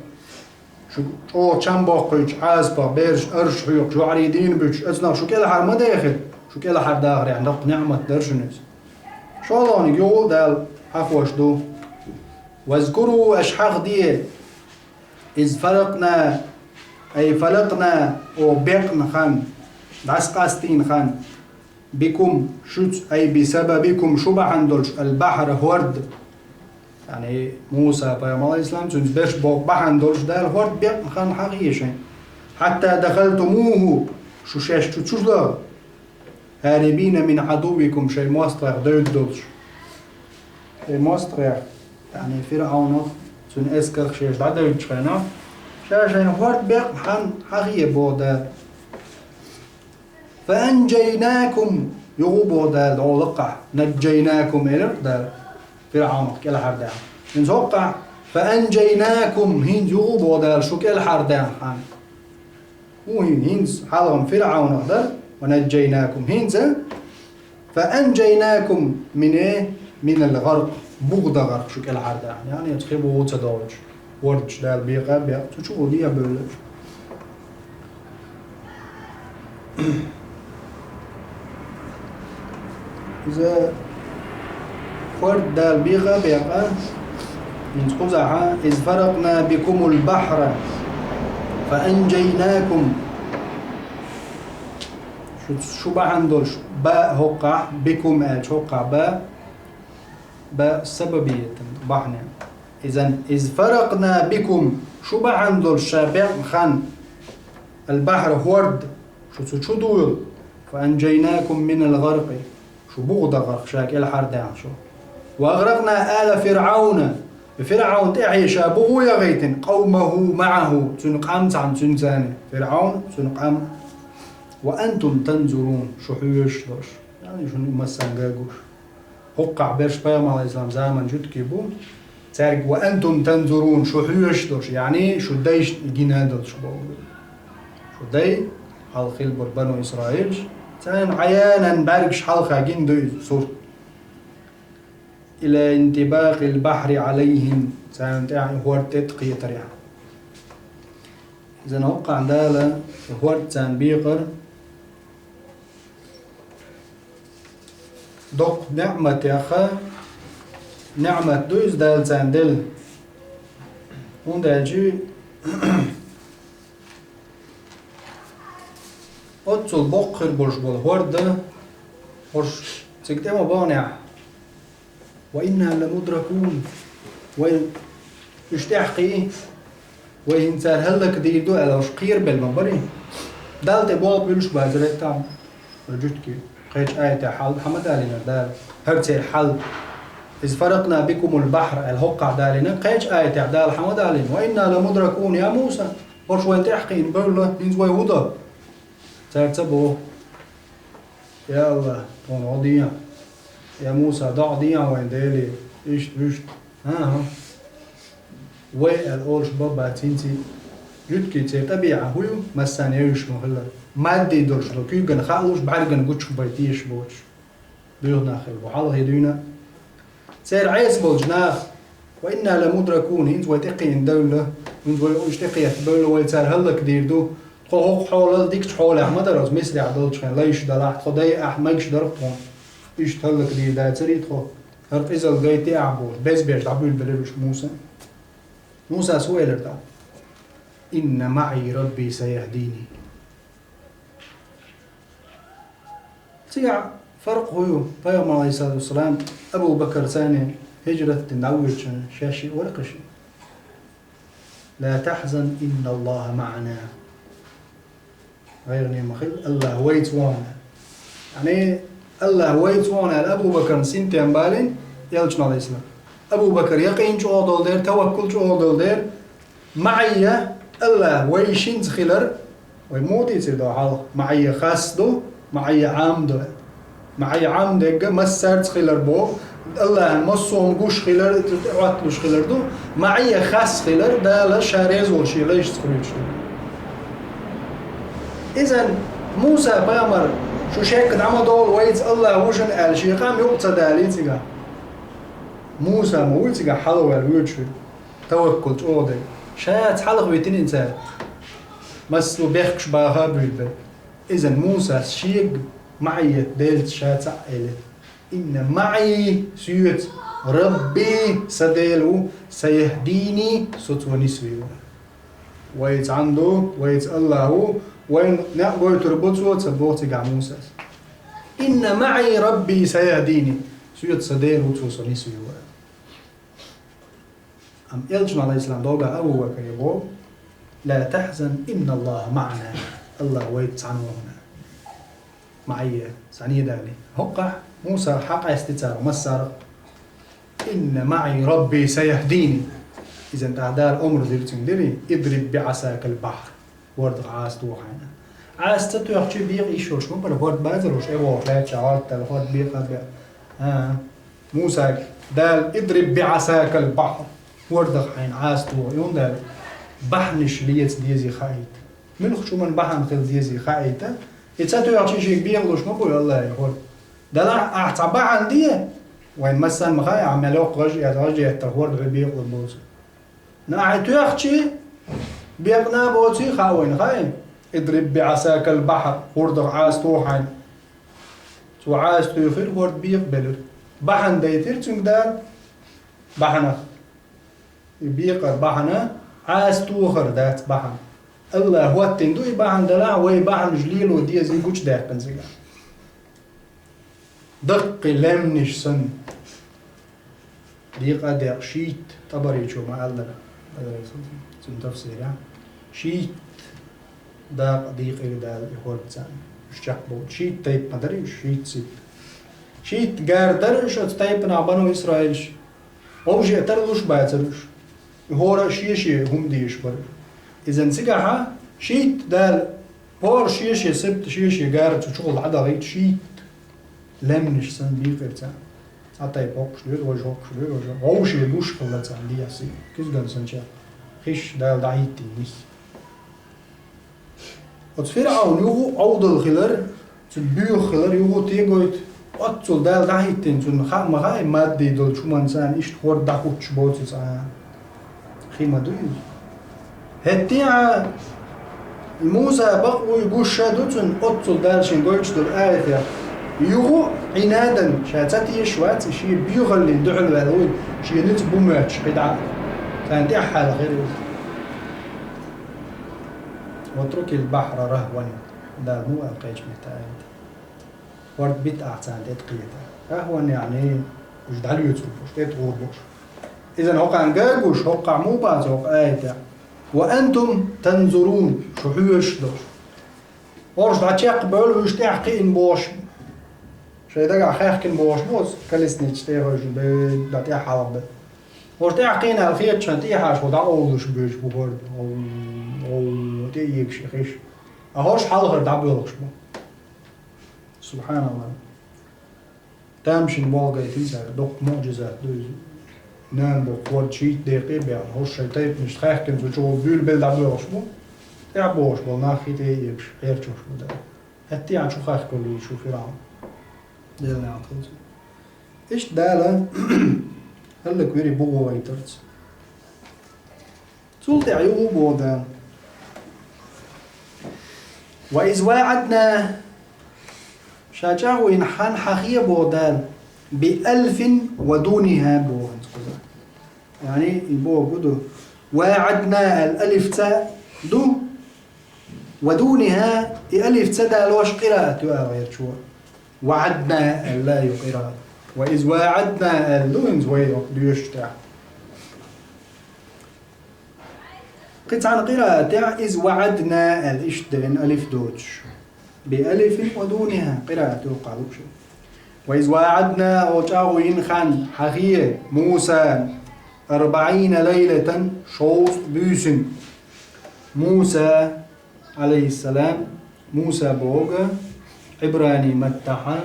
Шу чӀогӀа чам боккхуьйтуш, Ӏазапах бераш арш хьоькхуш, жоӀарий дийна буьтуш, оцунах шу кӀелхьар ма дехира, шу кӀелхьардахарехь доккха неӀмат дара шуна иза. ШолгӀаниг юха Дала хьахош ду. Вазкуру, аша хьахде, из фаракъна, ай фалакъна, о бекъна хан, дӀасакъастийна хан. Бикум, шуьца, ай бисабабикум, шу бахьана долуш, аль-бахьра, хӀорд. Яъни Муса пайхамар, алейхиссалам, цуьнца берш боху бахьана долуш Дала хӀорд бекъна хан хьахийша шайн. Хьатта дахалтумуху, шу шаьш чу чу ло. Харибина мин Ӏадуввикум, шайн мостагӀех девдда долуш. Шайн мостагӀех, яъни ФирӀавнах, цуьнан эскарх шаьш дӀадевддачу хенахь, ша шайна хӀорд бекъна хан хьахийша боху Дала. Фа анжайнакум, юха боху Дала, дӀо лакхахь, наджжайнакум элира Дала. ФирӀавнах кӀелхьардаьхна. ХӀинца хӀокхахь, «فأنجيناكم», хӀинца юха а боху Дала, шу кӀелхьардаьхна хьан. ХӀун хӀин-, хӀинца хьалха ФирӀавнах дара, «ونجيناكم», хӀинца «فأنجيناكم من، من الغرق», буха дан гӀарх шу кӀелхьардаьхна. Яъни, оцу хи буха ца долчу, хӀордаш Дала бекъа а бекъна, цу чу а де а бевлла. Иза хӀорд Дала бекъа а бекъна, хӀинца кхузахь, «إذ فرقنا بكم البحر فأنجيناكم». Шу, шу бахьана долуш, «ба» хӀокхахь, «بكم» аьлча хӀокхахь «ба», «ба» сабабиятан бахьана. Изан, «إذ فرقنا بكم», шу бахьана долуш ша бекъна хан, «البحر», хӀорд, шу цу чу дуйла, «فأنجيناكم من الغرق», шу буха дан гӀарх ша кӀелхьардаьхна шу. «وأغرقنا آل فرعون», ФирӀавн тӀаьхье ша буха а яхийтина, «قومه معه», цуьнан къам цхьаьна цуьнца, ФирӀавн, цуьнан къам. «وأنتم تنظرون», шу хьоьжуш долуш. Яъни, шуна массанга а гуш. ХӀокхахь берш пайхамар, Ӏалайхиссалам, заман жуьгтий бу. Цаьрга «وأنتم تنظرون», шу хьоьжуш долуш, яъни шу дайшна гина долуш боху. Шу дай, хьалха хилла болу бану Исраилаш, царна Ӏаянан бӀаьргаш хьалха гина ду иза сурт. «إلى انطباق البحر عليهم», царна тӀехь хӀорд тӀе а кхетарехь. Иза хӀокхахь Дала хӀорд царна бекъар, доккха неӀматех а, неӀмат ду иза Дала царна делла. ХӀунда аьлча оццул боккха хир болуш болу хӀорд, хӀорш цига тӀе ма баханехь, «وإنا لمدركون». Вай уьш тӀаьхьакхии, вай хӀинца цара хӀаллакдийр ду аьлла, уьш кхерабелла ма барий. Далла тӀе болх буьллуш бацара там. Жуьгтий, кхечу аятехь хьал хьан ма далийнарг Дала? ХӀара церан хьал. «إذ فرقنا بكم البحر», аьлла, хӀокхахь далийнарг, кхечу аятехь Дала хьан ма далийна? «وإنا لمدركون», я Муса, хӀорш вайн тӀаьхьакхиийна бевлла, хӀинца вай хӀун до? Цара ца боху: «Я АллахӀ, тхуна гӀо дехьа. Я Муса, доӀа дехьа вайн Деле, иштта-вуьшта». ХӀан-хӀа. Вай аьлла олуш бан бац хӀинца. Жуьгтий, церан тӀабиӀат хӀун ю? Массарна евзаш ма хилла. Мадди долуш ду, куьйгана хаалуш, бӀаьргана гучух бай тешаш боцуш. Буьйху нах хилла бу хьалхе дуьйна. Церан Ӏеса болчу наха: «وإنا لمدركون», хӀинца вай тӀекхиийна девлла, хӀинца вай уьш тӀекхетта бевлла, вай цара хӀаллакдийр ду. Тхо хӀокху хьолал дикачу хьолехь ма дара, оцу Мисрехь долчу хенахь лайш далахь, тхо дай ахь мегаш дара тхуна. Иштта хӀаллакдийр дацарий тхо? ХӀара къизалла гайта ахь бохуш, безбеш дӀабуьйлабелира уьш Мусан. Мусас хӀун элира тӀаккха? «إن معي ربي سيهدين». Цигахь фаркъ хӀун ю? Пайхамар, Ӏалайхиссалату вассалам, Абу Бакар царна хӀижрат дина дӀавоьдучу шаьш шиъ вара кхин шиъ? «لا تحزن إن الله معنا». ГӀайгӀане ма хила, АллахӀ вайца ву хьуна. Яъни, АллахӀ вайца ву хьуна аьлла, Абу Бакарна синтем балийна элчано, Ӏалайхиссалам. Абу Бакар якъин чӀогӀа долу дера, таваккул чӀогӀа долу дера, маӀийя, АллахӀ вайшинца хилар, вай муха дийцира ду хьалха, маӀийя хас ду, маӀийя Ӏам ду. МаӀийя Ӏам дерг массаьрца хилар боху, АллахӀан массо а гуш хилар, тӀеӀотталуш хилар ду, маӀийя хас хилар, Дала Ша реза волу Шен лайшца хуьлуьйтуш ду. Изан Муса пайхамар: «Шу шек дӀа ма довла, вайца АллахӀ ву шуна», аьлла, шен къам юкъа ца далий цигахь. Муса ма вуй цигахь хьалаваьлла воьдуш верг, таваккул чӀогӀа дерг. Шаца хьалха витина цара. Массо а бехкаш баха а буьйлабелла. Изан Мусас шега маӀийят Делаца ша цхьаъ элира: «إن معي», соьца, «ربي», сан Дела ву, «سيهدين», со цо нисве ву. Вайца Ӏам ду, вайца АллахӀ ву, вайна некъ гойтур бу Цо, ца боху цигахь Мусас. «إن معي ربي سيهدين», соьца сан Дела ву, Цо со нисве ву. Амма элчано, Ӏалайхиссалам, догӀа Абу Бакаре боху: «لا تحزن إن الله معنا», АллахӀ вайца цхьаьна ву хьуна. МаӀийя, цхьаьна далий. ХӀокхахь Муса хьакъаьсти цара массара а: «إن معي ربي سيهدين». Изан тӀаккха Дала омра дира цуьнга, дирий: «اضرب بعصاك البحر». ХӀордах Ӏаса тоха хьайна. Ӏаса ца тоьхча бекъа йиш йолуш ма бара, хӀорд базар уьш, э, вогӀуш лаьттача хӀорд тала, хӀорд бекъа а бе. А, Мусага Дала: «اضرب بعصاك البحر». ХӀордах хьайна Ӏаса тоха, йоах Дала, бахьанаш леца дезий хаийта. Муьлххачу хӀуманна бахьана хила дезий хаийта. И ца тоьхча шийга бекъалуш ма бу, АллахӀа хӀорд. Делахь ахь цхьа бахьана де, вайна массанна ма хаьа, ахь мел йоккха гӀаж эцна, гӀаж эцна хӀорд хьоьга бекъалур боцург. Но ахь тоьхча, бекъна а боций, хаа вайна, хаьий? «اضرب بعصاك البحر», хӀордах Ӏаса тоха хьайна. Цо Ӏаса туьйхира, хӀорд бекъабелира. Бахьана дайтира цуьнга Дала, бахьанах. И бекъар бахьана, Ӏаса тохар дац бахьана. АллахӀа хӀоттийна ду и бахьана, делахь вай бахьанаш лело деза и гучадаьккхина цигахь. Даккхий лаьмнаш санна. Декъа а декъа шийтта, ТӀабаричо ма-аллара, цуьнан тафсирехь. Шийтта дакъа дийкъира Дала и хӀордца. Уьш чекхболу. Шийтта тайпа ма дара уьш, шийтта сибат. Шийтта гар дара уьш оцу тайпанах бану Исраилаш. Вовшех тарлуш бацара уьш. И хӀора а шен-шен хӀума дезаш бара. Изан цигахьа шийтта Дала, хӀора шен-шен сибат, шен-шен гар цу чухула дӀадахийта шийтта. Лаьмнаш санна бийкъира царна. Цхьа тайпа хӀокхуш доьду, важа хӀокхуш доьду, важа. Вовшех гуш хилла царна дехьа сий. Куьзган санчех хиш Дала дӀахӀиттийна нис. Оцу ФирӀавна юха а Ӏовдал хилар, цуьнан боьха хилар юха а тегойту, оццул Дала дӀахӀиттийна цунна хаа ма хаьа, мадди долчу хӀуманца иштта хӀорд дӀахӀуттуш боцу цкъа а. Хи ма ду иза. ХӀетте а Муса бакъ вуй гуш ша ду цунна, оццул Дала шен гойтуш долу аятех. Юха а Ӏинадан, ша ца тешаш вац, и шен боьхаллин дуьхьал ваьлла вуй, шен ницкъ бу моьттуш кхидӀа а. Царна тӀаьххьара хир иза. «واترك البحر رهوا». Дала ма аьлла кхечу меттехь аьлла. ХӀорд бита ахь царна тӀе кхета. Рахван, яъни, уьш дӀалоьцур болуш, тӀе тӀур болуш. Иза хӀокхарна ган гуш, хӀокхахь муха бац хӀокху аятехь? «وأنتم تنظرون», шу хьоьжуш долуш. ХӀорш дӀа чекхбевлла, уьш тӀаьхьа кхиъна бохуш. Шайн дагахь хаьхкина бохуш бу оцу колесница тӀе хевшина, бен, дӀа тӀаьхьа хьалха бен. ХӀорш тӀаьхьа кхиъна аьлла хетачохь, тӀехьашха дӀакъовлуш буьйш бу хӀорд. ГӀов, гӀов, тӀе эгаш и хиш. Ткъа хӀорш хьалхара дӀабоьлхуш бу. СубхьаналлахӀ. Тамашийна болх гайтина цара, доккха муӀжизат ду иза. Нана боккха хӀорд шийтта декъе а беана, хӀорш шайн тайпанашна хаьхкина цу чу гӀов буьйлабелла дӀабоьлхуш бу. ТӀаьхьа бохуш болу нах хи тӀе а эгаш, кхерчош бу Дала. ХӀетте а чу хаьхкина вуьйш ву ФирӀавн. Делан Ӏалашо. Иштта Дала хӀаллаквира и бугӀо гӀайтарца. Цул тӀаьхьа юха а боху Дала: «وإذ وعدنا», ша чӀагӀвина хан хьан хе боху Дала, «بألف ودونها», боху хӀинца кхуза. Яъни, и боху ду. «وعدنا» аьлла алиф ца ду, «ودونها», и алиф ца далош къираат ю ала гӀерчо. «وعدنا» аьлла ю къираат. «وإذ وعدنا» аьлла ду хӀинца вай доьшуш тӀехь. Кхин цхьана къираатехь «إذ وعدنا» аьлла иштта девина алиф доцуш. «بألف ودونها» къираат ю кхуза лууш. «وإذ وعدنا», хьо чӀагӀо йина хан, хьан хе, Муса, «أربعين ليلة», шовзткъа буьйсанна. Муса, Ӏалайхиссалам, Муса боху Ӏибрани маттахь,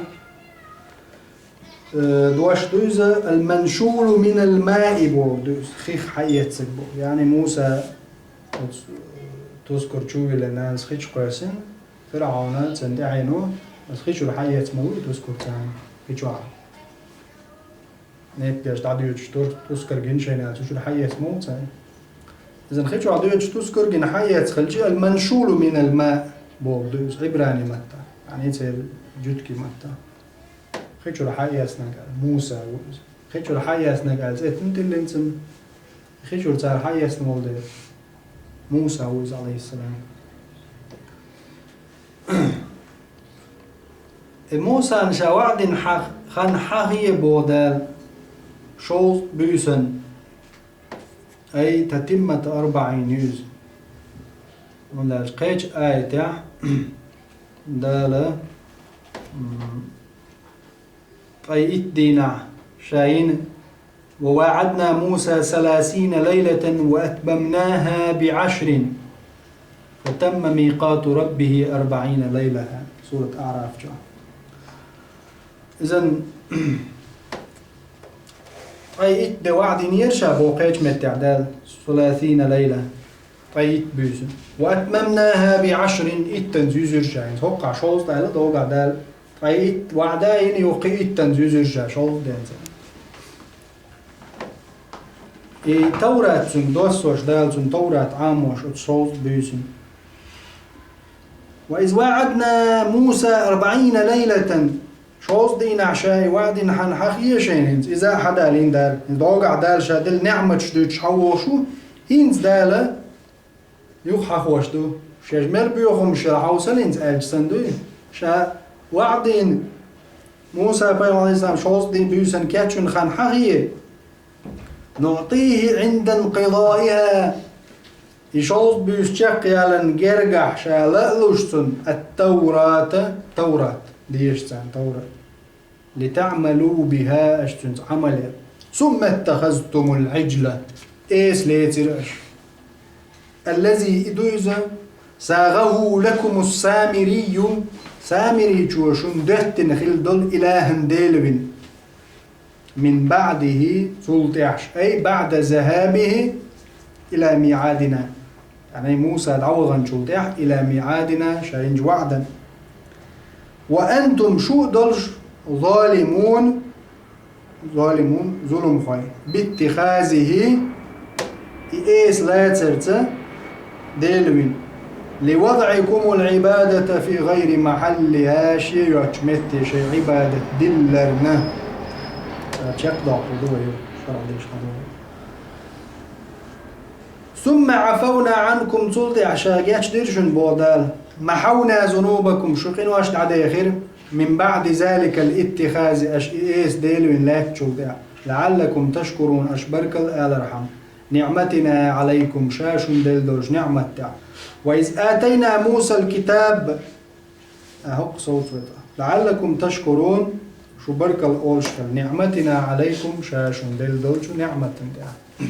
э, дош ду иза, «المنشول من الماء» боху ду иза, хих хьаэцнарг боху. Яъни Муса оцу, э, тускар чу а виллина, нанас хи чу кхоьссина, ФирӀавна цунна тӀаьхьено, оцу хи чуьра хьаэца ма вуй тускар царна, хи чохь. Неппеш дӀадоьдуш тур-, тускар гина шайна аьлла, цу чуьра хьаэца ма ву царна. Иза хи чохь доьдуш тускар гина хьаэца хилча, «المنشول من الماء» боху ду иза Ӏибрани маттахь. Яъни церан жуьгтийн маттахь. Хи чуьра хьаэцнарг аьлла, Муса ву иза. Хи чуьра хьаэцнарг аьлла цӀе тиллина цунна. Хи чуьра цара хьаэцна волу дела. Муса ву иза, Ӏалайхиссалам. И Мусана ша ваӀда дина хьан, хан хьан хе боху Дала, шовзткъа буьйсанна, ай, تتمة أربعين ю иза. ХӀунда аьлча кхечу аятехь Дала, м, ткъе итт дийнахь ша йина: «وواعدنا موسى ثلاثين ليلة وأتممناها بعشر فتم ميقات ربه أربعين ليلة». Сурат АӀраф чохь. Иза, Ткъе итт де ваӀда динера ша боху кхечу меттехь Дала, ثلاثين ليلة, ткъе итт буьйсанна. وأتممناها بعشر, иттанца юьзира ша. ХӀокхахь шовзткъа аьлла догӀу Дала. Ткъе итт ваӀда а йина, юха кхин иттанца юьзира ша шовзткъа денца. И Таврат цуьнга доссош, Дала цуьнан Таврат Ӏамош оцу шовзткъа буьйсанна. وإذ واعدنا موسى أربعين ليلة, шовзткъа дийнахь ша и ваӀда дина хьан хьахийе шайна хӀинца, иза а хьадалийна Дала. ДогӀу Дала ша делла неӀматаш дуьйцуш хьан вогӀуш ву, хӀинца Дала юха хьахош ду. Шаьш мел боьхамаш яра хьовсал хӀинца аьлча санна дуй. Ша ваӀда дина Муса пайхамар, Ӏалайхиссалам, шовзткъа дийнахь буьйсанна кечвина хан хьахийе. نعطيه عند انقضائها. И шовзткъа буьйса чекхъялан гергахь ша ла а луш цунна, التوراة, Таврат, дезаш царна Таврат. لتعملوا بها, аша цуьнца Ӏамал яр. ثم اتخذتم العجل, эса лецира аша. الذي, и ду иза, ساغه لكم السامري, Самиричо шуна доьттина хилла долу, إلها, Дела вина. من بعده, цул тӀаьхьа, أي بعد ذهابه إلى ميعادنا. ЯӀни Муса дӀаваханчул тӀаьхьа, إلى ميعادنا, ша йинчу ваӀдан. وأنتم, шу а долуш, ظالمون, ظالمون, зуламхой, باتخاذه, и эса лацарца Дела вина. لوضعكم العبادة في غير محلها, шен йоцучу метте шайн Ӏибадат дилларна. Ца чекхдоккхур ду вай, шарахь деш хьан ду вай. ثم عفونا عنكم, цул тӀаьхьа ша гечдира шуна, боху Дала. محونا ذنوبكم, шун къинош дӀадехира. من بعد ذلك الاتخاذ, аша и эса Дела вина лаьттачул тӀаьхьа. لعلكم تشكرون, аша баркалла алархьама. نعمتنا عليكم, ша шуна делла долчу неӀмат тӀехь. وإذ آتينا موسى الكتاب, а, хӀокху совцаве тӀе. لعلكم تشكرون, шу баркалла олуш хила. نعمتنا عليكم, ша шуна делла долчу неӀматан тӀехь.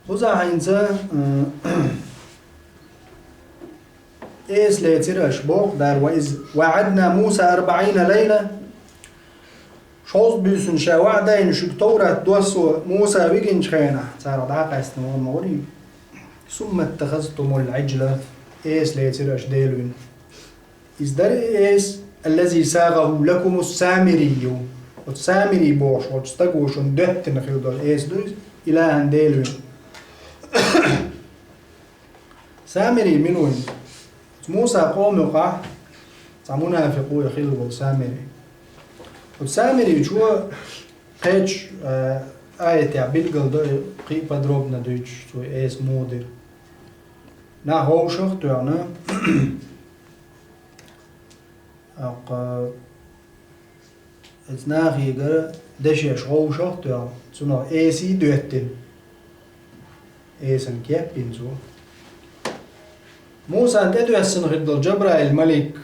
Кхузахь хӀинца, э, эса лецира аша, боху Дала, وإذ واعدنا موسى أربعين ليلة, шовзткъа буьйсанна ша ваӀда йина шуьга Таврат доссо Муса вигинчу хенахь, царах дӀа а къаьстина вон ма варий. ثم اتخذتم العجل, эса лецира аша Дела вина. Иза дара и эса, الذي ساغه لكم السامري. Оцу Самири бохуш волчу стага шуна доьттина хилла долу эса ду иза, إلها, Дела вина. Самири мила ву иза? Оцу Муса къоман юкъахь цхьа мунафикъ ву и хилла волу Самири. Оцу Самиричо кхечу, э, аятехь билгал до и кхин а подробно дуьйцуш, цо и эса муха дира. Нах вовшах а тоьхна, Аккха, иза нахе гара дешеш вовшах а тоьхна, цунах эсий доьттина. Эсан кеп йина цо. Мусан тӀедоьссина хир долу Джабраил малик,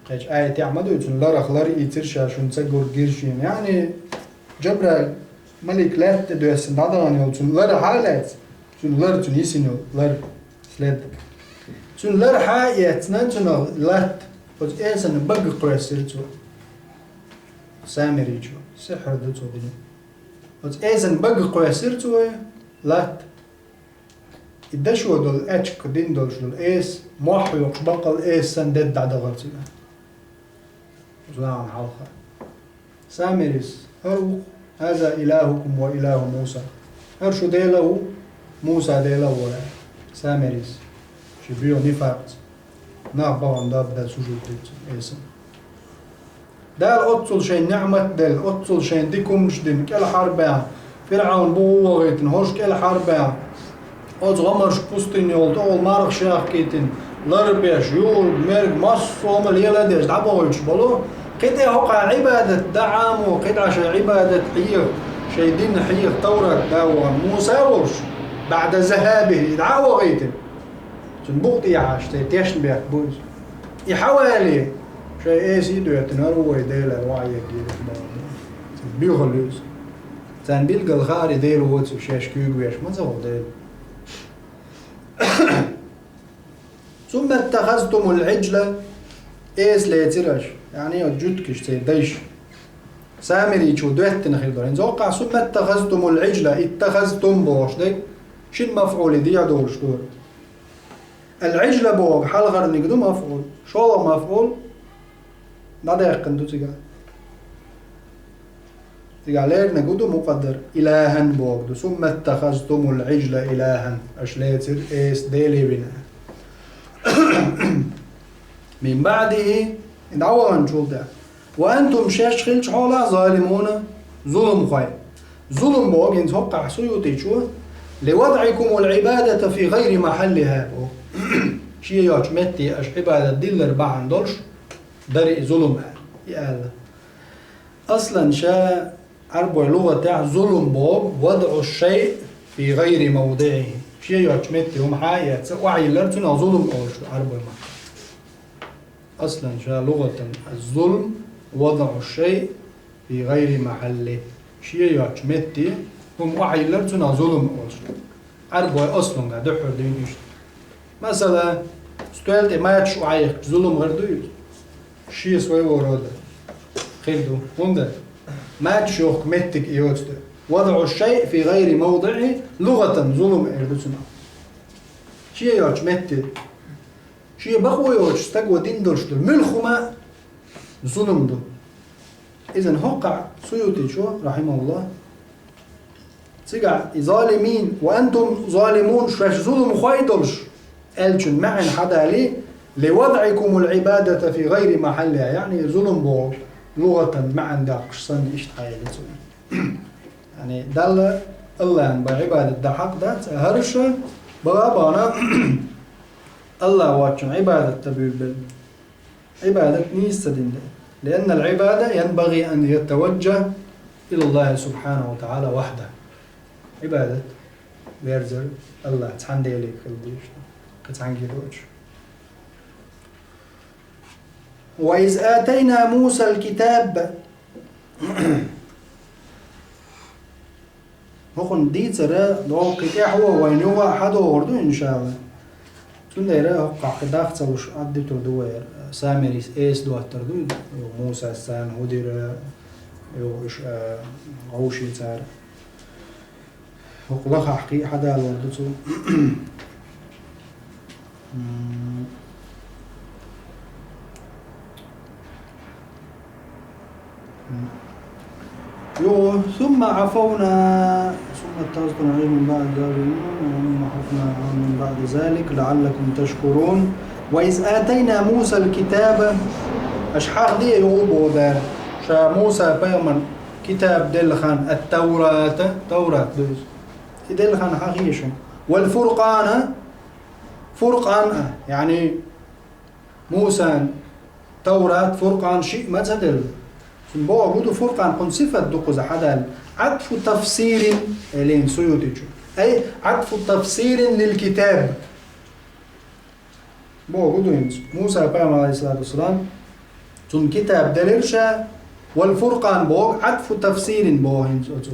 кхечу аятехь ма дуй, цуьнан ларах лар ийцира ша шуна ца гург гира шена. Яъни, Джабраил малик лаьтта тӀедоьссина дӀадахана йолу цуьнан лар хьа а лаьцна, цуьнан лар, цуьнан йисина йолу лар, след. Цуьнан лар хьа а эцна, цуьнан латта, оцу эсана бага кхоьссира цо. Самиричо, сихьр ду цо дина. Оцу эсана бага кхоьссира цо латта. И дашо долу аьчка дина долуш долу эса, мохь йоккхуш баккъал эса санна дедда дӀадахара цигахь. Зулахьан хьалха. Самирис, хӀара ву, هذا إلهكم وإله موسى. ХӀара шу Дела а ву, Муса Дела а ву, аьлла. Самирис, ши боьха нифакъца. Нах бахана даб дан сужуд дийцина эсана. Дала оццул шайн неӀмат делла, оццул шайн дика хӀуманаш дина, кӀелхьарбаьхна, ФирӀавн буху вахийтина, хӀорш кӀелхьарбаьхна, оцу гӀамарш пустыня йолу тӀехула мархаш яхкийтина, лар беш, юург, мерг, массо а хӀума лела а деш, дӀабохуьйтуш болу, кхин тӀе хӀокхара Ӏибадат дан Ӏамо, кхин дӀа шайн Ӏибадат хьеха, шайн дин хьеха, Таврат да вахана Муса а волуш, بعد ذهابه, и дӀа а вахийтина. Цуьнан букъа тӀехьа шайн тешнабехк бу иза. И хьавале, шайн эсий а доьттина, хӀара ву вай Дела, ваха еггийла боху. Буьйхалла ю иза. Царна билггал хаьара и Дела воцург, шаьш куьйга веш ма ца ву Дела. ثم اتخذتم العجل, эса лецира аша, яъни оцу жуьгташа, церан дайша. Самирийчо доьттина хир дара. ХӀинца хӀокхахь сумма ттахазтумул Ӏижла, иттахазтум бохуш дерг, шина мафӀуле дӀадолуш дара. Ал-Ӏижла бохург хьалхарниг ду мафӀул, шолгӀа мафӀул дӀадаьккхина ду цигахь. Цигахь леринарг хӀун ду мукъаддар? Илахан бохург ду. Сумма ттахазтумул Ӏижла илахан. Аша лецира эса деле вина. Мин баъдихи, дӀаваханчул тӀаьхьа. Ва антум, шаьш хилча хьолахь, залимуна, зуламхой. Зулам бохург хӀинца хӀокхахь Суютичо, ливадӀикумул Ӏибадата фи гӀайри махьаллиха боху. Шен йоцчу метте аша Ӏибадат диллар бахьана долуш дара и зулам аьлла. И аьлла. Аслан ша Ӏарбой лугӀатехь зулам боху вадӀу шайъ фи гӀайри мавдиӀихи. Шен йоцчу метте хӀума хьа а эцна, охьайиллар, цунах зулам олуш ду Ӏарбой маттахь. Аслан ша лугӀатан аз-зулм вадӀу шайъ фи гӀайри махьаллихи. Шен йоцчу метте хӀума охьайиллар, цунах зулам олуш ду. Ӏарбой аслунга дуьххьара дуьйна иштта. Масала, стоьла тӀе мачаш охьаехкича зулам хир ду иза? Шен своего рода хир ду. ХӀунда? Мачаш йохку меттиг и йоцу тӀе. ВадӀу шайъ фи гӀайри мавдиӀихи лугӀатан зулам эр ду цунах. Шен йоцчу метте. Шен бакъо йоцуш стага дина долуш ду. Муьлхха хӀума зулам ду. Изан хӀокхахь Суютичо, рахьимахуллах, цигахь и залимин, ва антум залимун, шаьш зуламхой долуш, аьллачун маьӀна хьадалий, ливадӀикумул Ӏибадата фи гӀайри махьаллиха, яъни зулам боху лугӀатан маьӀна доккхуш санна иштта хьаелла цунна. Яъни Далла, Аллахьан бан Ӏибадат дан хьакъ дац, а хӀара ша бага а бахана Аллахь воцчун Ӏибадат дан буьйлабелла. Ӏибадат нийса ца дина дела. Лианнал Ӏибада янбагӀи ан ятаваджа илаллахӀи субхьанаху ва тагӀала вахьда. Ӏибадат верзар Аллахь цхьана Деле хила дезаш ду, кхин цхьаьнгге доцуш. Ва из атайна Мусал китаб. ХӀокхунна дийцар догӀу кхин тӀаьхьо вайна юха а хьадогӀур ду, иншаАллахӀ. Цундела хӀокхахь кхин дах ца луш, Ӏаддитур ду вай, Самирис эса доттар ду, юха Мусас царна хӀун дира, юха уьш, а, вовший цара. ХӀокху лахахь кхин а хьадалор ду цо. М. М. Юха, ثم عفونا، ثم اتخذتم العجل من بعد ذلك، ثم عفونا من بعد ذلك لعلكم تشكرون. وإذ آتينا موسى الكتاب، аша хьахде юха боху Дала, ша Муса пайхамарна китаб делла хан, ат-Таврата, Таврат ду иза. И делла хан хьахийша. Вал-Фуркъана, Фуркъан а, яъни Мусан Таврат, Фуркъан шиъ ма ца делла. Цуьнан бохург хӀун ду, Фуркъан кхунна сифат ду кхуза хьадалла. Ӏатфу тафсирин, элийна Суютичу. Ай, Ӏатфу тафсирин лил китаб. Бохург хӀун ду хӀинца? Муса пайхамар, алейхиссалату вассалам, цунна китаб делира ша, вал Фуркъан бохург Ӏатфу тафсирин боху хӀинца оцу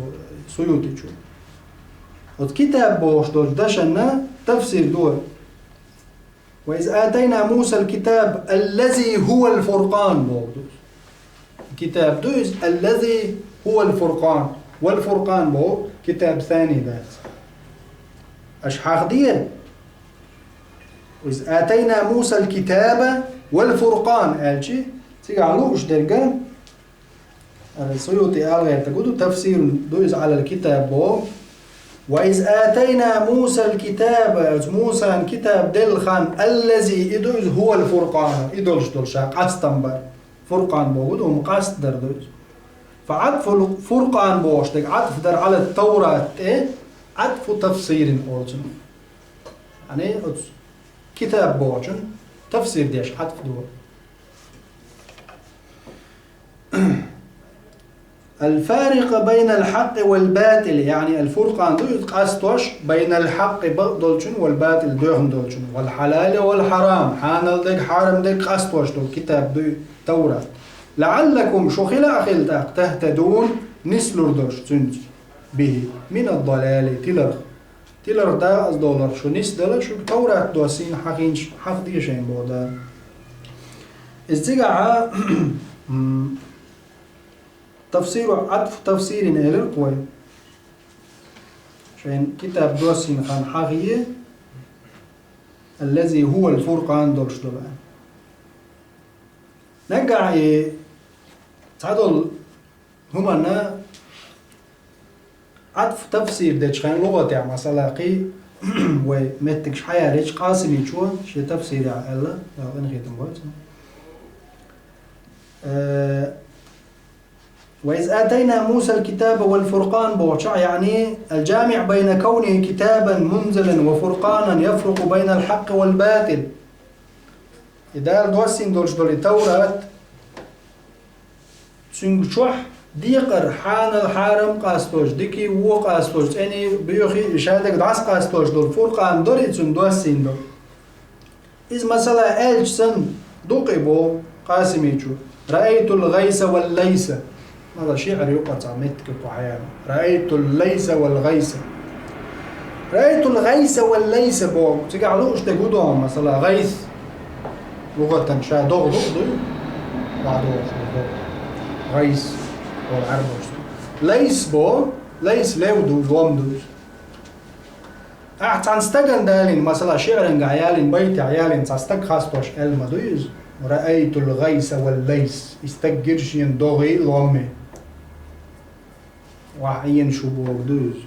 Суютичу. Оцу китаб бохуш долчу дашанна тафсир ду. Ва из атайна Мусал китаб аллази хӀувал фуркъан боху ду. Китаб ду иза, аллази хӀувал фуркъан. Вал фуркъан боху китаб сани дац. Аша хьахде, из атайна Мусал китаба вал фуркъан аьлчи, цигахь лууш дерг, Ара Суюти ала гӀертарг ду, тафсир ду иза Ӏалал китаб боху. Ва из атайна Мусал китаба, Мусан китаб делла хан, аллази, и ду иза, хӀувал фуркъан, и долуш долу ша къастам бар. Фуркъан боху ду, хӀума къастдар ду иза. Фа Ӏатфул фуркъан бохуш дерг Ӏатф дар Ӏала Таврат тӀе, Ӏатфу тафсирин олу цунах. Яъни оцу китаб бохучун тафсир деш Ӏатф ду. Ал-фарикъа байнал хьакъи вал батили, яъни ал-фуркъан ду иза къастош, байнал хьакъи бакъ долчун, вал батили доьхна долчун, вал хьалали вал хьарам, хьанал дерг, хьарам дерг къастош долу китаб ду Таврат. ЛаӀаллакум, шу хила а хила тӀаккха, тахтадун, нислур долуш цуьнца, бихи, минад-далали, тиларх. Тиларх дакъаза доларх шу нисдала, шуьга Таврат доссийна хьахийначу хьахде шайн боху Дала. Иза цигахьа, м, Тафсиру, Ӏатфу тафсирин элира вай. Шайн китаб доссийна хан хьахийе, الذي هو الفرقان долуш долу. Нагахь и цхьадолу хӀуманна Ӏатф тафсир дечу хенахь лугӀатехь, масала, кхин вай меттигаш хьаялийча, Къасимичо шен тафсирехь аьлла, Дала къинхетам бойла цунна. Э, «وإذ آتينا موسى الكتاب والفرقان» бохучохь, яъни, «الجامع بين كونه كتابا منزلا وفرقانا يفرق بين الحق والباطل». И Дала доссийна долуш долу и Таврат, цуьнга чохь декъар, хьанал, хьарам къастош, дикий, вон къастош, цӀений, боьхий, и шадерг дӀасакъастош долу Фуркъан дара и цуьнан доссийна долу. Иза, масала, аьлча санна, ду-кх и боху Къасимичо: «رأيت الغيث والليث». Мала шиър ю-кх цхьа меттиг кху хьаяна. «رأيت الليث والغيث». «رأيت الغيث والليث» боху. Цигахь лууш дерг хӀун ду хьуна, масала, гӀайс. ЛугӀатан ша догӀа ду-кх дуй? ДогӀа ду, догӀа. ГӀайс боху Ӏаьрбоша. Лайс боху, лайс лев ду, лом ду иза. Ахь цхьана стагана далийна, масала, шиърангахь ялийна, байтехь ялийна цхьа стаг хастош аьлла ма дуй иза: «رأيت الغيث والليث». И стаг гира шена догӀий, ломмий. Ваха Ӏийна шу боху ду иза.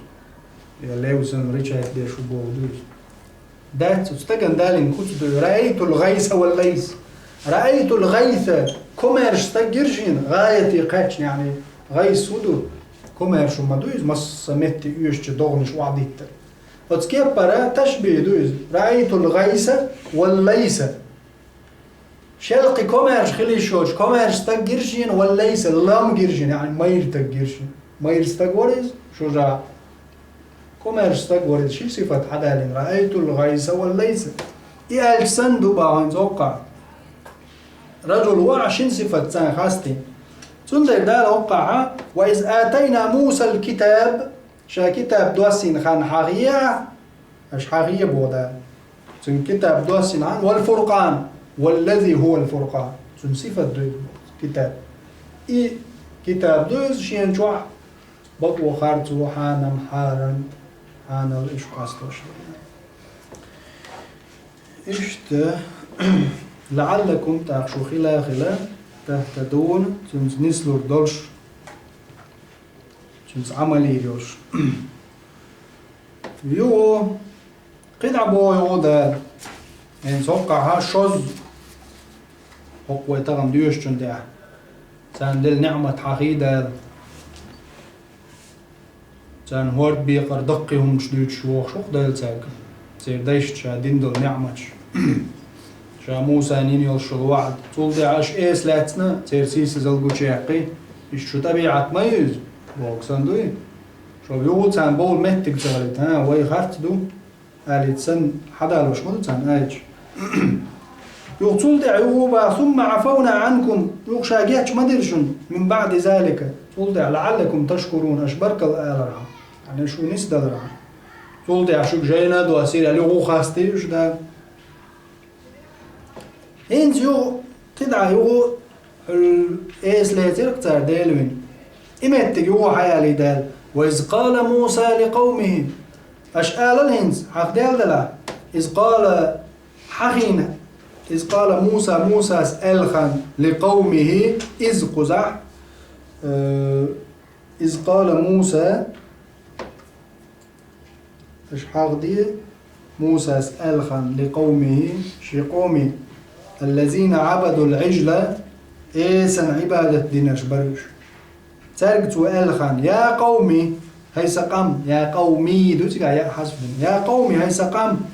Я лев санна рычать деш шу боху ду иза. Дац, оцу стагана далийна куц ду: «رأيت الغيث والليث». «رأيت الغيث», комаьрша стаг гира шена, гӀаяте кхаьчна, яъни, гӀайс хӀун ду? Комаьрша хӀума ма ду иза, масса метте оьшучу догӀанаш охьадиттар. Оцу кеппара ташбихӀ ду иза: «رأيت الغيث والليث». Шел кхин комаьрша хила йиш йоцуш, комаьрша стаг гира шена, والليث, лом гира шена, яъни майра стаг гира шена. Майра стаг вара иза, шужаӀ. Комаьрша стаг вара иза, ши сифат хьадалийна: «رأيت الغيث والليث». И аьлча санна ду бахьана цӀоккхахь. Раджул ву ахь шина сифат царна хастийна. Цундела Дала хӀоккхахьа: «وإذ آتينا موسى الكتاب». Ша китаб доссийна хан хьахийа, аша хьахийа боху Дала. Цуьнан китаб доссийна хан, «والفرقان», «والذي هو الفرقان». Цуьнан сифат ду иза, китаб. И китаб ду иза шена чохь, бакъо, харцо, хьанам, хьарам, хьанал, уьш къастош. Иштта, «لعلكم», тӀаккха шу хила а хила, «تهتدون», цуьнца нислур долуш, цуьнца Ӏамал йийр йолуш. Юха, кхидӀа боху юха Дала. ХӀинца хӀоккхахьа шозза, хӀокху вай тахана доьшучун тӀехь. Царна делла неӀмат хьахий Дала. Царна хӀорд бекъар даккхий хӀуманаш дуьйцуш вохуш ву-кх Дала цаьрга. Церан дайшна ша дина долу неӀматаш. Ша Мусана йина йолуш йолу ваӀда. Цул тӀаьхьа аша эса лаьцна, церан сийсазалла гучуяьккхи. Иштта шу тӀабиӀат ма ю иза, боху санна дуй? Шу юха царна бовла меттиг ца хилийта, хӀан, вай харц ду, алийта санна, хьадалош ма ду царна аьлча. Юха цул тӀаьхьа юха баха: «ثم عفونا عنكم», юха ша геч ма дира шуна, «من بعد ذلك», цул тӀаьхьа, «لعلكم تشكرون», аша баркалла алархьама, яъни шу нисдалархьама. Цул тӀаьхьа шуьга жайна а доссийра аьлла, юха хастийра уьш Дала. ХӀинца юха, кхидӀа юха, хьуьлла эса лецира-кх цара Дела вина. И меттиг юха хьаялий Дала: «وإذ قال موسى لقومه». Аша алал хӀинца, хьахдел делахь: «إذ قال», хьахийна, «إذ قال موسى», Мусас аьлла хан, «لقومه», иза кхузахь, э, «إذ قال موسى», аша хьахде, Мусас аьлла хан, «لقومه», шен къоме, «الذين عبدوا العجل», эсан Ӏибадат динарш бара уьш. Цаьрга цо аьлла хан: «يا قوم», хӀай сан къам, «يا قوم» ду цигахь яа хьазф дина. «يا قوم», хӀай сан къам,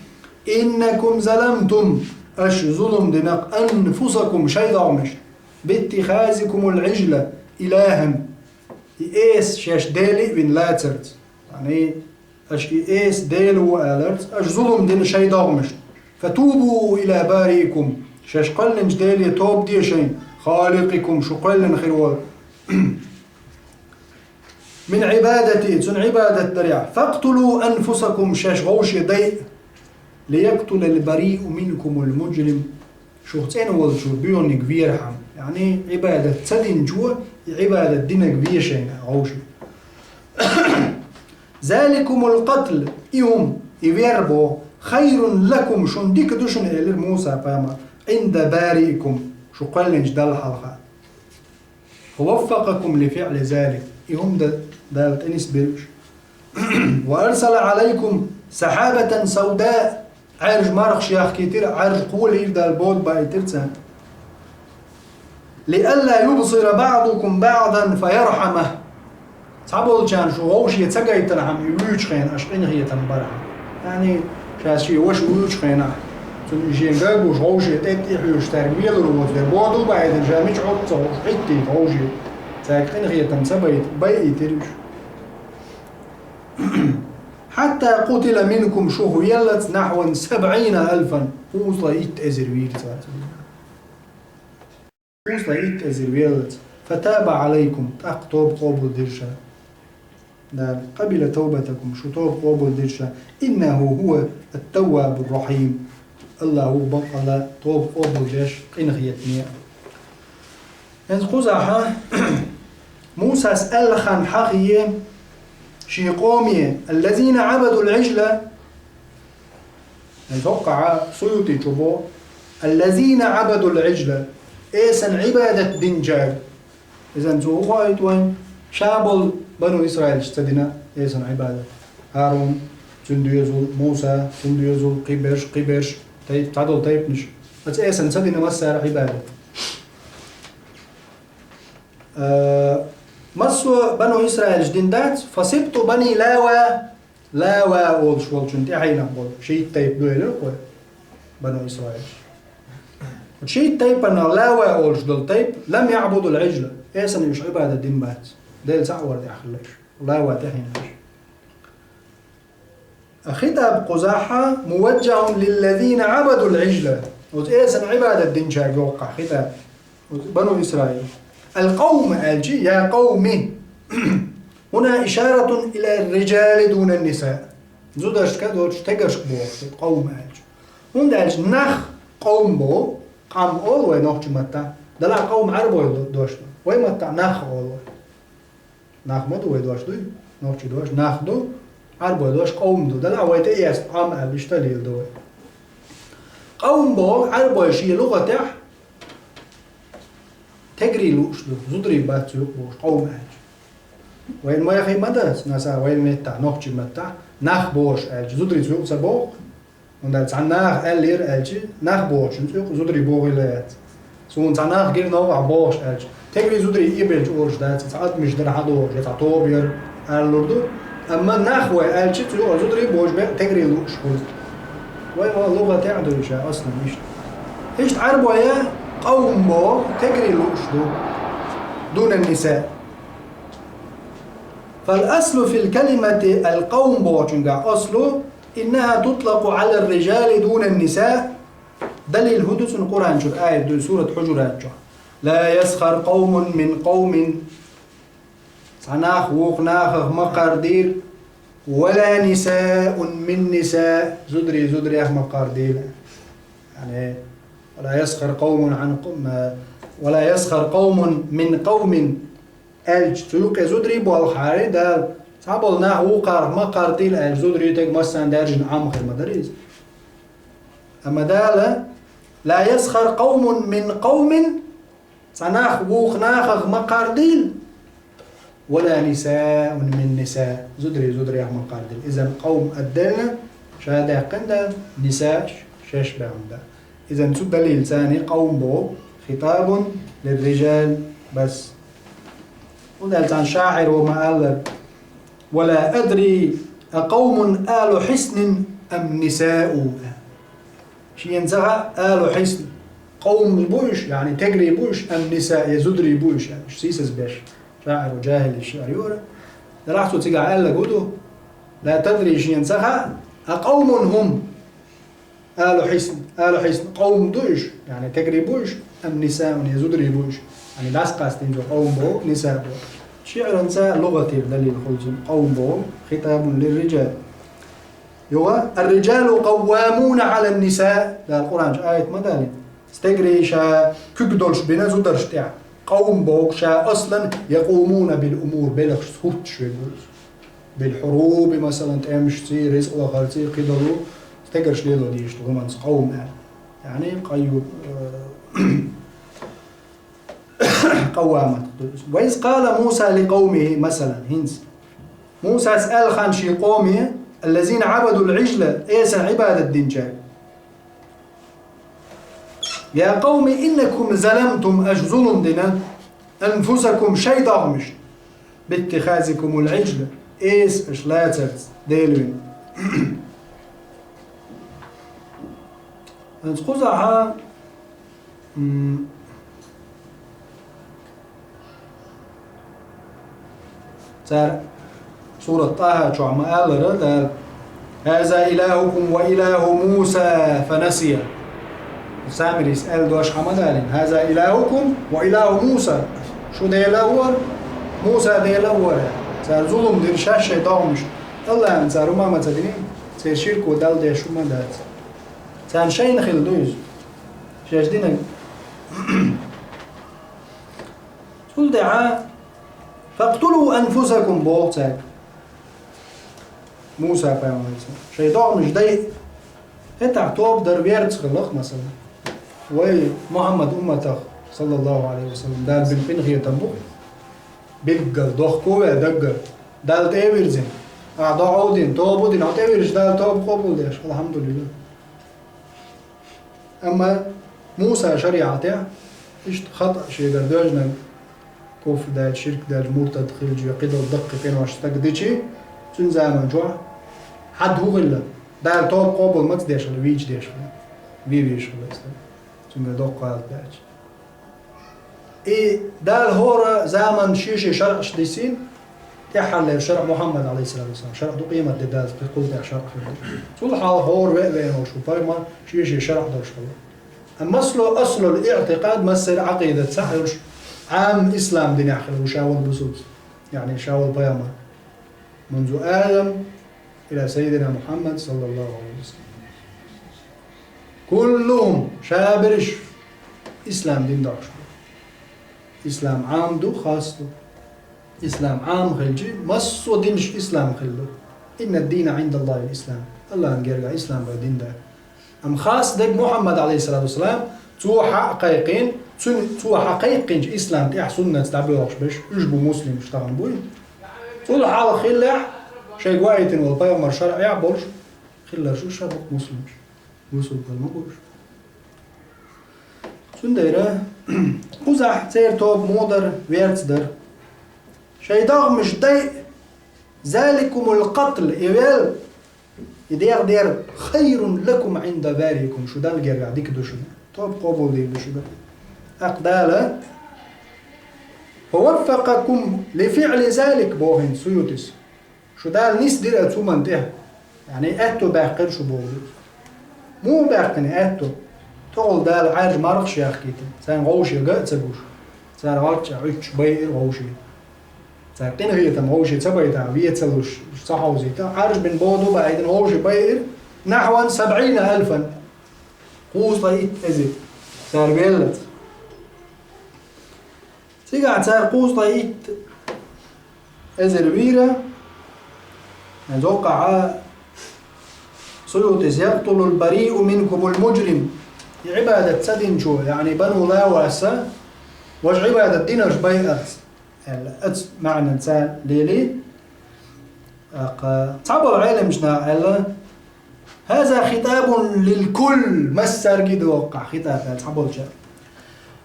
«إنكم ظلمتم», аша зулум дина-кх, «أنفسكم», шайн догӀмашна, «باتخاذكم العجل إلها». И эса шаьш дела а вина лацарца. Яъни, аша и эса дела ву аларца, аша зулум дина шайн догӀмашна. «فتوبوا إلى بارئكم», шаьш кхоьллинчу Деле тоба де шайн, «خالقكم», шу кхоьллина хир волу, «من عبادته», цунна Ӏибадат дарехь. «فاقتلوا أنفسكم», шаьш вовшийн дайа. «ليقتل البريء منكم المجرم». Шух цӀена волчо боьханиг верхьама, яъни Ӏибадат ца динчо И Ӏибадат динарг веза шайна вовшийн. «Заликумул къатл», и хӀума, и вер бо, «хайрун лакум», шун дика ду шуна, элира Муса пайхамара, «Ӏинда бариикум», шу кхоьллинчу Далла хьалха. «Ва ваффакъакум ли фиӀли залик», и хӀума дан Дала тӀе нисбира уьш. «Ва арсала Ӏалайкум сахьабатан савда», Ӏаьржа мархаш яхкийтира, Ӏаьржа кхолийра Дала, бода баийтира царна. «Лиалла юбсира баъдукум баъдан фаярхьама». Цхьаболчарна шу вовше ца гайтархьама, и вуьйчу хенахь аша къинхетам бархьама. Яъни, шаьш шен ваша вуьйчу хенахь, цунна шен гагуш вовше тӀе тӀе хьоьжуш цаьрга велур воцу дера, боду баийтина, ша мича Ӏутту ца хууш, Ӏиттийта вовше. Цаьрга къинхетам ца байта, байийтира уьш. «Хьатта къутила минкум», шух веллалц, «нахьван сабъийна алфан», кхузткъе итт эзар вийра цара. Кхузткъе итт эзар веллалц. «Фатаба Ӏалайкум», тӀаккха тоба къобалдира ша. Дала, «къабила тавбатакум», шу тоба къобалдира ша. «Иннаху хӀува ат-таввабур рахьим». АллахӀ ву баккъалла тоба къобалдеш, къинхетаме. ХӀинца кхузахь Мусас аьлла хан хьахийе шен къоме: «Аллазина Ӏабадул Ӏижла». ХӀинца хӀоккхахь Суютичо бо: «Аллазина Ӏабадул Ӏижла», эсан Ӏибадат динчаьрга. Иза цо хӀун хоуьйту вайна? Ша болу бану Исраилча ца дина эсан Ӏибадат. ХӀарун, цуьнан доьзал, Муса, цуьнан доьзал, кхиберш, кхиберш, тайп-, цхьадолу тайпанаш. Оцу эсан ца дина массара Ӏибадат. Э, массо а бану Исраилча дина дац, фасибту бани Лава, Лава олуш волчун тӀаьхьенах болу шийтта тайпа ду элира кхо, бану Исраил. Шийтта тайпанах Лава олуш долу тайпа, лам яъбудул Ӏижла, эсан уьш Ӏибадат дина бац, Дела цхьаъ вара тӀехь хилла уьш, Лава тӀаьхьенаш. Хитаб кхузахь муваджжахун лиллазина Ӏабадул Ӏижла. Оцу эсан Ӏибадат динчаьрга йоккхахь хитаб. Оцу бану Исраил. Ал-къавм аьлчи, я къавми. Хьуна ишаратун ила риджали дунан ниса. Зударшка доцуш стегаршка боху, къавм аьлча. ХӀунда аьлча нах къавм боху, къам олу вай нохчийн маттахь. Далахь къавм Ӏарбойн дош ду. Вай маттахь нах олу вай. Нах ма ду вай дош дуй? Нохчийн дош нах ду, Ӏарбойн дош къавм ду. Далахь вай тӀеэцна къам аьлла, иштта леладо вай. Къавм боху Ӏарбойн шен лугӀатехь тегри лууш ду, зударий бац цу юкъа бохуш, къавм аьлча. Вайн майхий ма дац, наса, вайн меттахь, нохчийн маттахь, нах бохуш аьлча, зударий цу юкъа ца боху. ХӀунда аьлча цхьана наха аьллера аьлча, нах бохучун цу юкъа зударий бохийла яц. Суна цхьа нах гира новкъахь бохуш аьлча, тегри зударий эбелча олуш дац, цхьа адамаш дара хьан дохуш, я цхьа тоба яра, аьллур ду. Амма нах вай аьлча, цу юкъа зударий бохуш бен тегри лууш хуьлу. Вай ма лугӀатехь а дуй ша, аслан иштта. Иштта Ӏарбойн къавм боху тегри лууш ду. Дунан ниса. Фал аслу фил калимати ал къавм бохучуьнгахь аслу, иннаха тутлакъу Ӏалар риджали дунан ниса. Далил хӀун ду цунна? Къуръан чуьра аят ду, сурат Хьуджурат чохь. Ла ясхар къавмун мин къавмин. Цхьа нах вукху нахах ма кхардийла, ва ла нисаун мин ниса, зударий зударех ма кхардийла. Яъни, ва ла ясхар къавмун ан къ-, ма, ва ла ясхар къавмун мин къавмин аьлча, цу юкъе зударий болхахьара, Дала, цхьаболу нах вукхарах ма кхардийла аьлча, зударий тӀе массарна даьржина Ӏам хир ма дара иза. Амма Дала, ла ясхар къавмун мин къавмин, цхьа нах вукху нахах ма кхардийла, ва ла нисаун мин ниса, зударий зударех ма кхардийла. Иза къавм отдельно ша даьккхина Дала, ниса шаьш баьхна Дала. Иза цу далилца къавм боху, хитабун лирриджал бас. ХӀунда аьлча цхьана шаӀиро ма-аллара: «Ва ла адри, а къавмун алу хьиснин ам нисау». Шена ца хаьа, алу хьисн, къавм бу уьш, яъни тегри бу уьш, ам ниса, я зударий бу уьш, аьлла, уьш сийсаз беш. ШаӀиро жахӀили шиър йора. Делахь цо цигахь аьлларг хӀун ду? Ла тадри, шена ца хаьа, а къавмун хӀум. Алу хьисн, алу хьисн къавм ду уьш, яъни тегри бу уьш, ам нисаун, я зударий бу уьш, яъни дӀасакъастийна цо къавм боху, ниса боху. ШиӀранца лугӀатера далил хуьлу цунна, къавм боху, хитабун лирриджал. Юха, «Ар-риджалу къаввамуна Ӏалан ниса», Дала Къуръан чу аят ма далийна. Стегарий ша куьг долуш бина зударшна тӀехь. Къавм боху ша аслан якъумуна бил умур, белхаш хӀуттуш верг ву иза. Бил хьуруби, масалан, тӀемашций, ризкъ лахарций, кхидолу, стегарш лело дезаш ду хӀуманца къавм аьлла. Яъни къайю-, э, къавамат ду иза. Ва из къала Муса ли къавмихи, масалан, хӀинца. Мусас аьлла хан шен къоме, аллазина Ӏабадул Ӏижла, эса Ӏибадат динчаьрга. Я къавми, иннакум заламтум, аша зулум дина, анфусакум, шайн догӀмашна, биттихазикумул Ӏижла, эса аша лацарца Дела вина. ХӀинца кхузахьа, м, Цара сурат ТӀахӀа чохь ма-аллара Дала: «Хаза илахукум ва илаху Муса фанасия». Самирис аьлла дош хьа ма далийна: «Хаза илахукум ва илаху Муса». Шу Дела а вара, Муса Дела а вара. Цара зулум дира шаьш шайн догӀмашна. Аллахьан цара хӀума ма ца динийна, церан ширко Далла деш хӀума дац. Царна шайна хилла ду иза. Шаьш динарг. Цул тӀаьхьа: «Факътулу анфусакум», – боху цаьрга Муса пайхамарца. Шайн догӀмаш дайа. ХӀетахь тоба дар верца хиларх, масала. Вай Мухьаммад умматах, саллаллаху Ӏалайхи ва саллам, Дала бина къинхетам бу. Билггал дохко вай даггара. Далла тӀе а вирзина. Ахьа догӀа а дина, тоба а дина, хьо тӀе вирзича Дала тоба къобалдеш. Алхьамдулиллах. Амма Муса шариӀатехь иштта хатӀа шегара доьжнарг, куфр даьлча, ширк даьлча, муртад хилча, я кхидолу даккхий къинош стага дичи, цуьнан заман чохь хьад хӀун хилла? Дала тоба къобал маца деш хилла, вийча деш хилла, вий вийш хилла и стаг, цуьнгара доккха гӀалат даьлча. И Дала хӀора заман шен-шен шарӀаш диссийна, тӀаьххьарлера шарӀ Мухьаммад, Ӏалайхиссалату вассалам, шарӀ ду къемат де Дала кхул тӀехь шарӀ хир ду. Цул хьалха хӀора веа веана волуш ву пайхамар, шен-шен шарӀ долуш хилла. Амма масло, аслул иӀтикъад, массеран Ӏакъидат цхьаъ йолуш, Ӏам ислам динехь хилла ву ша волу бусулба, яъни ша волу пайхамар. Мунзу Адам ила Сайидина Мухьаммад, саллаллаху Ӏалайхи ва саллам. Куллухум, ша берриш ислам дин дохуш бу. Ислам Ӏам ду, хас ду. Ислам Ӏам хилчи, массо а динаш ислам хилла. Инна ад-дина Ӏиндаллахил ислам. Аллахьан гергахь ислам бай дин дац. Амма хас дерг Мухьаммад, Ӏалайхиссалату вассалам, цо хьа а кхайкхийна, цуьнан, цо хьа кхайкхинчу ислам тӀехь суннатца дӀабоьлхуш берш, уьш бу муслимаш тахана буй. Цул хьалха хиллехь, шайга ваийтина волу пайхамар шарӀехь болуш, хилларш уьш ша бу муслимаш. Бусулба хила ма бу уьш. Цундела, кхузахь церан тоба муха дара, верца дара. Шайн догӀмаш дайа, заликумул къатл, и вел, и дегӀ дер, хайрун лакум Ӏинда бариикум, шу Далла гергахь дика ду шуна. Тоба къобалдийр ду шуьга. ТӀаккха Дала, фаваффакакум ли фиъли залик, бохийна Суютис. Шу Дала нисдира оцу хӀуманна тӀе. Яъни аьтто баьккхира шу боху. Муха баьккхина аьтто? ТӀаккха Дала Ӏаьржа мархаш яхкийтина, царна вовшега а ца гуш. Цара гӀорчча Ӏуьттуш байира вовшийн. Цара къинхетам вовшийн ца байтахь, вен ца луш, уьш ца хьовзийта, Ӏаьржа бина боду баийтина вовшийн байира, нахьван сабӀийна алфан. Кхузткъе итт эзар. Цара веллац. Цигахь цара кхузткъе итт эзар вийра, зоккхахьа Суютис: «Якътулул бариу минкумул муджрим». И Ӏибадат ца динчо, яъни Бану Лаваса, важа Ӏибадат динарш байарц, аьлла, оцу маьӀнанца лели. ТӀаккха цхьаболу Ӏеламчу наха аьлла: «Хаза хитабун лил кулл», массаьрга ду воккхахь хитаб аьлла цхьаболчара.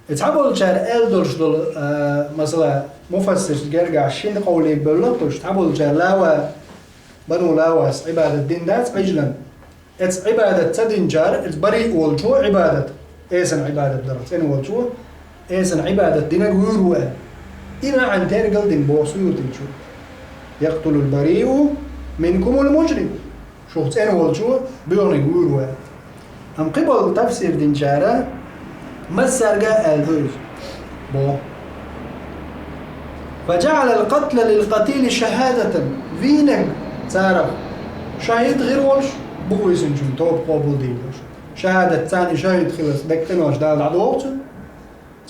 И цхьаболчара аьлла долуш долу, а, масала, муфассирш гергахь шина къовле бевлла а кхуьш, цхьаболчара лава, Бану Лавас Ӏибадат дина дац Ӏижлан. Эца Ӏибадат ца динчара, эца бариъ волчо Ӏибадат, эсан Ӏибадат дара, цӀена волчо, эсан Ӏибадат динарг вуьйр ву аьлла. И маьӀна тергал дина боху Суютичо. «Якътулул бариу минкумул муджрим». Шух цӀена волчо боьхниг вуьйр ву аьлла. Амма кхиболу тафсир динчара массаьрга а аьлла ду иза. Бо. «Фа жаӀалал къатла лил къатили шахӀадатан». Вийнарг царах шахӀид хир волуш, бу висинчун тоба къобалдийр долуш. ШахӀадат царна и шахӀид хиларца декъа къинош Дала дӀадоху цунна.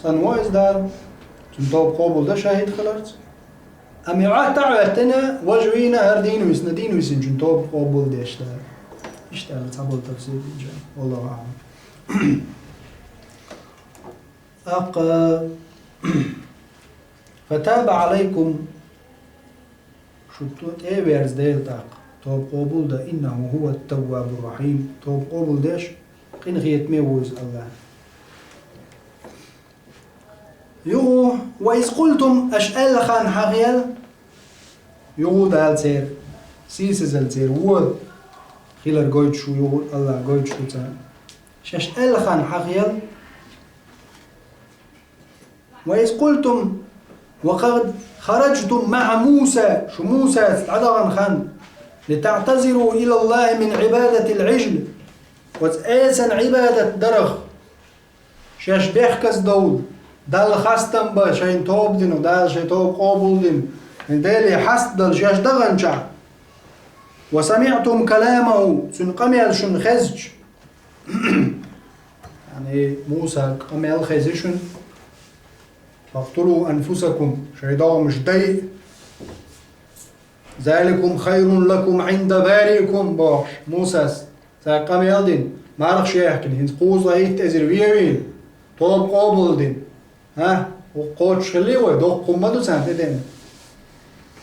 ЦӀанво иза Дала. Цуьнан тоба къобалдан шахӀид хиларца. Амма и Ӏотта а Ӏоьттина, важа вийна, хӀара дийна висна, дийна висинчун тоба къобалдеш дара. Иштта аьлла, цхьаболу тафсир динчара. Валлаху аӀлам. ТӀаккха, «Фатаба Ӏалайкум», шу тӀе а верза Дела тӀаккха, тоба къобалдан, «иннаху хӀува ат-таввабур-рахьим», тоба къобалдеш, къинхетаме ву иза АллахӀ. Юха, «ва из къултум», аша аьлла хан хьахаял, юха Дала церан сийсазалла, церан вон хилар гойтуш ву, юха АллахӀ гойтуш ду царна. Шаьш аьлла хан хьахаял, «ва из къултум», «ва къад хараджтум маӀа Муса», шу Мусаца дӀадахана хан, «литаӀтазиру илаллахӀи мин Ӏибадатил Ӏижл», оцу эсан Ӏибадат дарах шаьш бехказа довла, Далла хастам бан шайна тоба дина, Дала шайн тоба къобалдина, Деле хьастадала шаьш даханчохь, «ва самиӀтум каламаху», цуьнан къамел шуна хезча, яъни Мусан къамел хезира шуна, «факътулу анфусакум», шайн догӀмаш дайа, «заликум хайрун лакум Ӏинда бариикум», бохуш, Мусас цара къамел дина, мархаш яьхкина, хӀинца кхузткъе итт эзар вен вийна, тоба къобалдина. ХӀа? ХӀокху кхочуш хилла вай, доккха хӀума ма ду царна тӀедеана.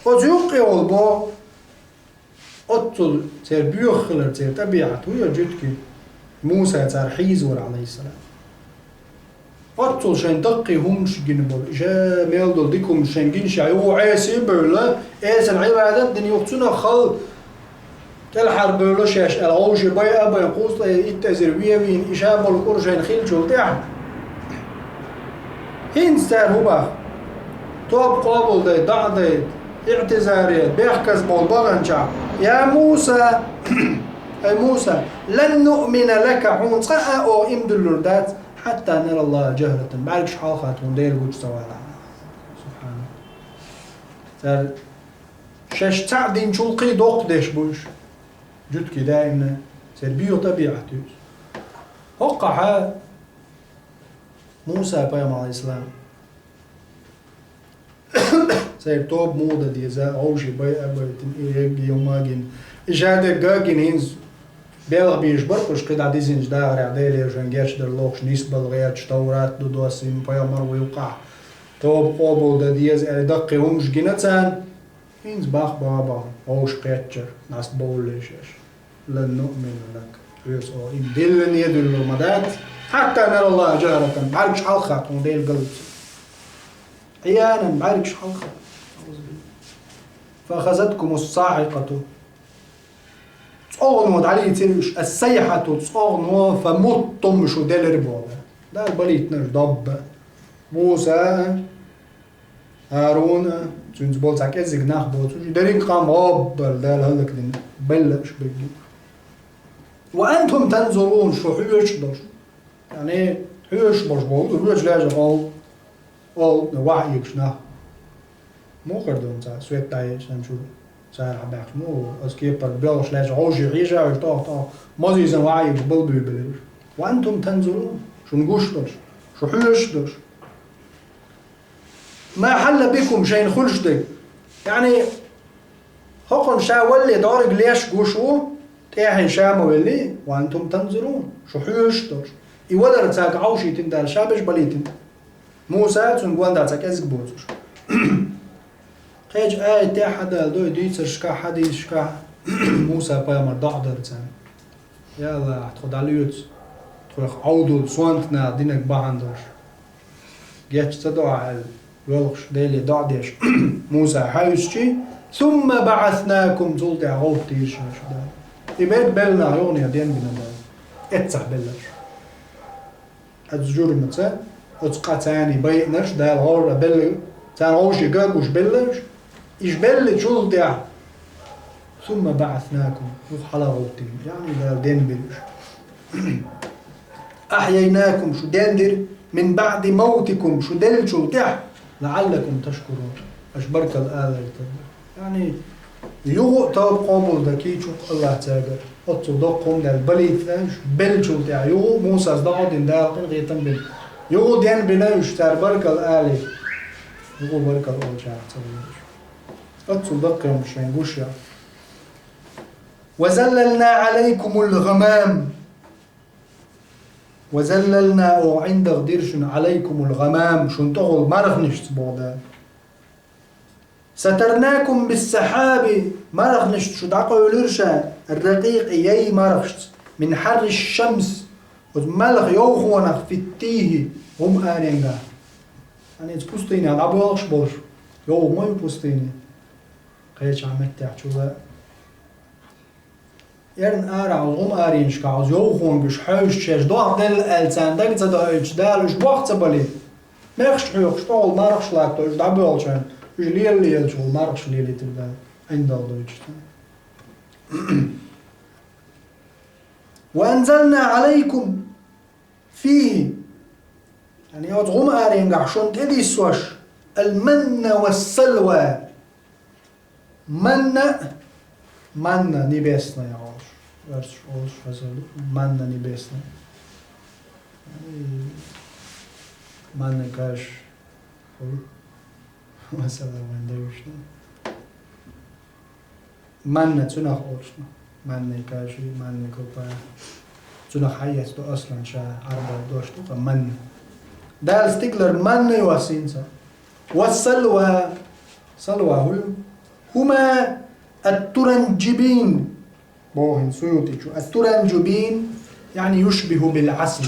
Оцу юккъе волу боху, оццул церан боьха хилар, церан тӀабиӀат ву я жуьгтий, Муса цара хьийзавар, Ӏалайхиссалам. Оццул шайн даккхий хӀуманаш гина болу, иша мел долу дика хӀуманаш шайн гинчохь, юха Ӏеса а бевлла, Ӏесана Ӏибадат а дина, юха цунах хала кӀелхьарбевлла шаьш аьлла, вовшийн байа а байна, кхузткъе итт эзар вен вийна, иша болу кӀур шайна хиллачул тӀаьхьа. ХӀинца цара хӀун боху? Тоба къобалдай, доӀа дай, иӀтизар яй, бехказбовла баханчохь: «Я Муса, ай Муса, лан нуъмина лака, хьуна цкъа а оха иман дуьллур дац, хьатта нара Аллаха жахратан, бӀаьргаш хьалха тхуна Дела гучу ца валахь». Субханалла. Цара шаьш цхьаъ динчул кхин доккха деш бу уьш. Жуьгтий даимна церан боьха тӀабиӀат ю иза. ХӀокхахь Муса-пайхамар, Ӏалайхиссалам, церан тоба муха дан деза, вовшийн байа а байтина, и эггий хӀума а гина, и шадерг а гина, хӀинца белхан безаш бара уьш, кхидӀа дизинчу дахарехь Делера шайн гечдар лохуш, нисбала гӀерташ, Таврат ду доссийна, пайхамар ву юккъехь, тоба къобалдан деза аьлла, даккхий хӀуманаш гина царна. ХӀинца бах-баха бахана, вовшах кхеччара, дӀасабовлале шаьш. Лан нуъмина лака. Хьоьца оха иман диллина а дуьллур ма дац. Хьатта нара Аллаха жахратан, бӀаьргаш хьалха тхуна Дела галлуш. Ӏиянан бӀаьргаш хьалха. Фа ахазаткумус саӀикъату. ЦӀогӀано дӀалийцира уьш, ас-сайхьату, цӀогӀано, фа муттум, шу делира боху. Дала балийтина уьш добба. Муса а, Харун а, цуьнца болу цхьа кӀеззиг нах боцуш, дерриг а къам гӀоббара Дала хӀаллакдина, белла уьш берриг. Ва антум танзурун, шу хьоьжуш долуш. Яъни, хьоьжуш болуш боху, хьоьжуш лежа гӀов, гӀов, ваьхьа егаш нах. Муха хир ду цара, свет дӀаеча санна чуьра цара хьабаьхча, муха, аса кепара боьлхуш лежа гӀовший хьежа, уьш тӀох-тӀох, мозийзан ваьхьа егаш балбуьйбелира уьш. Ва антум танзурун, шуна гуш долуш, шу хьоьжуш долуш. Ма хьалла бикум, шайна хуьлуш дерг. Яъни, хӀокхунна ша валале дӀориг леш гуш ву, тӀаьхье ша ма велли, ва антум танзурун, шу хьоьжуш долуш. И валар цаьрга Ӏовшийтина Дала, ша беш балийтина. Муса а цунна гондахь цхьа кӀезиг боцуш. Кхечу аятехь а Дала дой, дийцаршкахь, хьадисашкахь Муса-пайхамар доӀа дара царна. Я АллахӀ, тхо дӀалоьцу, тхох Ӏовдал сонта наха динарг бахьана долуш. Геч ца до ахь аьлла, воьлхуш Деле доӀа деш, Муса хьаьвсичи, сумма баӀаснакум, цул тӀаьхьа гӀовттийра шаьш Дала. И берг белла нах юханехьа денбина Дала. Эццахь белларш. Оцу журмаца, оцу къа царний байинарш Дала гӀовра белла, царна гӀовший гагуш белларш, иш беллачул тӀаьхьа, сумма баӀаснакум, юха хьала гӀовттийна, яъни Дала денбина уьш. Ахьяйнакум, шу дендира, мин баъди мавтикум, шу деллачул тӀаьхьа, лаӀаллакум ташкурун, аша баркалла алар тера. Яъни, юха а тоба къобалдан кийчу АллахӀ цаьргара, оццул доккха хӀума даьлла балийта уьш, беллачул тӀаьхьа, юха а Мусас доӀа дина, Дала къинхетам бина, юха а денбина уьш, цара баркалла алий. Юха баркал олчарах ца вуьйцуш. Оццул даккхийчу шайн гуш яц. «وظللنا عليكم الغمام». «وظللنا», оха ӀиндагӀ дира шуна, «عليكم الغمام», шуна тӀехула марханашца боху Дала. «وسترناكم بالسحاب», марханашца шу дӀакъевлира ша, «الرقيق», яй мархашца, «من حر الشمس», оцу маьлхан йовхонах, «في التيه», гӀум аренгахь. Ани иза пустыне дӀабоьлхуш болуш, йовха ма ю пустыне. Кхечахьа меттехь чула. Эрна арахь оцу гӀум аренашкахь оцу йовхонаш хьоьжуш шаьш дохделла аьлла царна дага ца доуьйтуш Дала уьш бохка ца балийта. Мехаш хьоькхуш, тӀехула мархаш латто уьш дӀабоьлхучарна, уьш лела лелачул мархаш лелийтира Дала, ӀиндагӀ дуьйцуш царна. «وأنزلنا عليكم فيه», яъни оцу гӀум аренгахь шуна тӀедиссош, «المن والسلوى». Манна, манна небесная олуш. Оьрсаша олуш хаза ду, манна небесная. Манна каш. Масала, вайн девушка. Манна цунах олуш ду. Манна каши, манна купа. Цунах хьаэцна ду аслан ша Ӏарбойн дош ду-кх манна. Дала стигалара манна йоссийна царна. «والسلوى». Салва хӀун ю? «هما الترنجبين», боху Суютичо. «الترنجبين», яъни «يشبه بالعسل».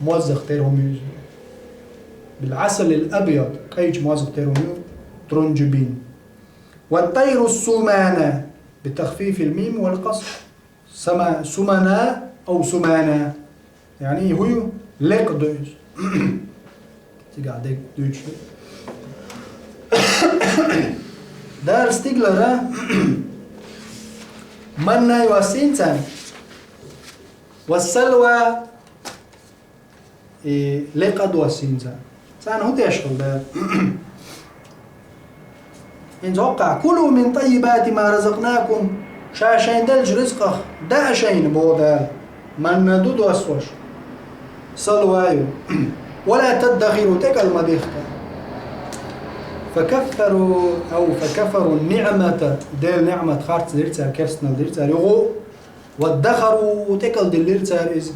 Мозах тера хӀума ю иза. «بالعسل الأبيض», кӀайчу мозах тера хӀума ю, «ترنجبين». «والطير السمانى», بتخفيف الميم والقصر. Сама-, сумана, ау сумана. Яъни хӀун ю? Лекха ду иза. Цигахь дерг дуьйцуш ду. Дала стигалара манна йоссийна царна. «والسلوى», и лекха доссийна царна. Царна хӀун деш хилла Дала? ХӀинца хӀокхахь: «كلوا من طيبات ما رزقناكم». Ша шайн деллачу рицкъах даа шайна, боху Дала. Манна ду доссош. Салва ю. «ولا تدخروا», тӀекӀал ма дихка. «فكفروا أو فكفروا النعمة». Делан ниӀмат харц дира цара, керстанал дира цара. Юха «وادخروا», тӀекӀал диллира цара иза.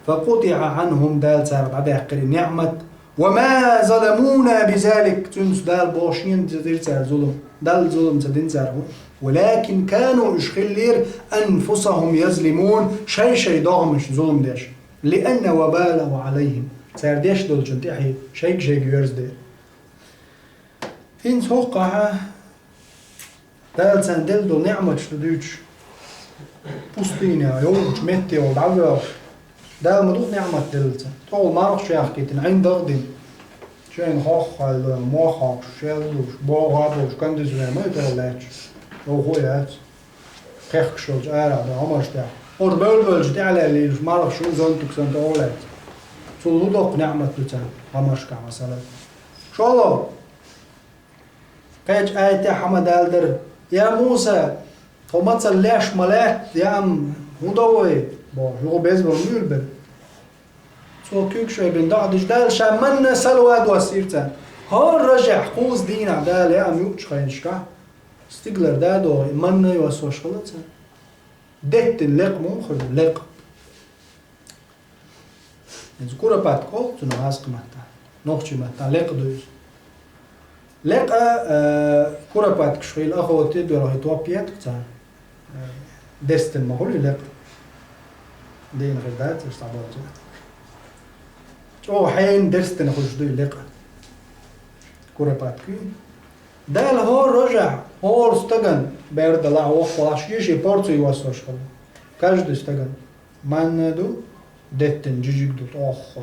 «فقطع عنهم», Дала царах дӀадаьккхира и ниӀмат. «وما ظلمونا بذلك», цуьнца Дала боху шена ца дира цара зулам. Далла зулам ца дина цара. «ولكن كانوا», уьш хиллера, «أنفسهم يظلمون», шай-шай догӀмашна зулам деш. «لأن وباله عليهم», цара деш долчун тӀаьхье шайга-шайга йоьрзу дела. ХӀинца хӀокхахь Дала царна делла долу неӀматаш ду дуьйцуш, пустыне, йовхачу метте волу дӀавоьлхуш. Дала ма дукха неӀмат делла царна. ТӀехула мархаш яхкийтина, ӀиндагӀ а дина. Шайна хьох а хьоьллина, мох а хьокхуш, шел а луш, богӀу а болуш, кондиционер ма ю тӀехула лаьтташ. Йовха а яц. Кхехкаш йолчу арахь долу хӀуманаш тӀехь. ХӀора бевлла-бевллачу тӀаьхьалелла лелаш мархаш ю, зонтик санна тӀехула лаьтташ. Цул хӀун доккха неӀмат ду царна, хӀуманашкахь масала. ШолгӀа. Кхечу аятехь хьан ма-далдара: «Я Муса, тхо мацалла леш ма лаьтта, яам хӀун до вай?» – бохуш, юха беза бан муьйлабелла. Цо куьйгаш айбина доӀа дича, Дала ша манна, салва доссийра царна. ХӀора рожехь кхузза дийнахь Дала яам юучу хенашкахь, стигалара да а догӀий, манна йоссош хилла царна. Деттина лекха муха хуьлу, лекха. Иза куропатка олу цунах гӀазкхийн маттахь. Нохчийн маттахь лекха ду иза. Лекха, э, куропаткаш хила охоте а доьлхий топ етта царна. Э, дестина ма хуьлу лекха. Дийна хир дац, уьш схьаболчу. ЧӀогӀа хьенан дестина хуьлуш ду и лекха. Куропатка ю. Дала хӀора рожехь, хӀора стагана, бер далахь, воккхалахь, шен-шен порци йоссош хилла. Каждый стагана. Манна ду, деттина жижиг ду, тӀоххо,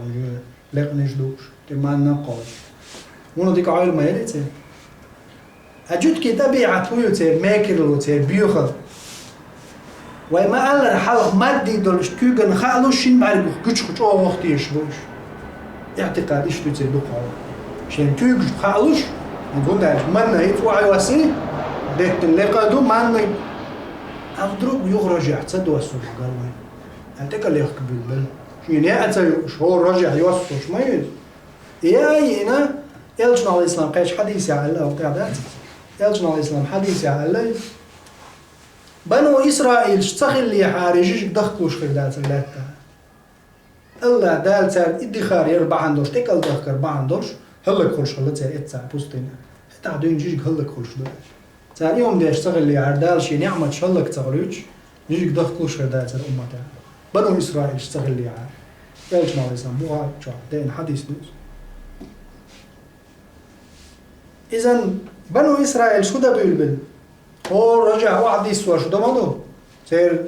лекханаш дууш, тӀе манна а кхочуш. ХӀунда дика Ӏойла ма яли церан? А жуьгтийн тӀабиӀат хӀун ю церан, мекарло, церан боьхалла? Вай ма-аллара, хьалха мадди долуш куьйгана хаалуш шина бӀаьргах гучух чӀогӀа тешаш бу уьш. Иътикъад иштта ю церан дукхахьолахь. Шен куьйгашна хаалуш, хӀунда аьлча манна хӀинца охьайоссий, деттина лекха а ду, манна. А вдруг юха рожехь ца доссуш гар вай? Аьлла, тӀекӀал лехка буьйлабелла. Шена яа ца юуш, хӀора рожехь йоссуш ма ю иза. И яа а йиъна, Элчано, Ӏалайхиссалам, кхечу хьадисехь аьлла, хӀокху тӀехь дац? Элчано, Ӏалайхиссалам, хьадисехь аьлла: «Бану Исраилаш ца хиллехьара, и жижиг дахкалуш хир дацара лаьтта». АллахӀ Дала цаьрга и дихар яра бахьана долуш, тӀекӀалдахкар бахьана долуш, хӀаллакьхуьлуш хилла церан эццахь пустыне. ХӀетахь дуьйна жижиг хӀаллакьхуьлуш ду аьлла. Цара и хӀума деш ца хиллехьара, Дала шен неӀматаш хӀаллак ца хуьлуьйтуш, жижиг дахкалуш хир дацара умматехь. Бану Исраилаш ца хиллехьара. Элчано, Ӏалайхиссалам, Бухари чохь деана хьадис ду иза. Изан Бану Исраилаш хӀун дан буьйлабелла? ХӀора рожехь охьадиссош ду ма ду? Церан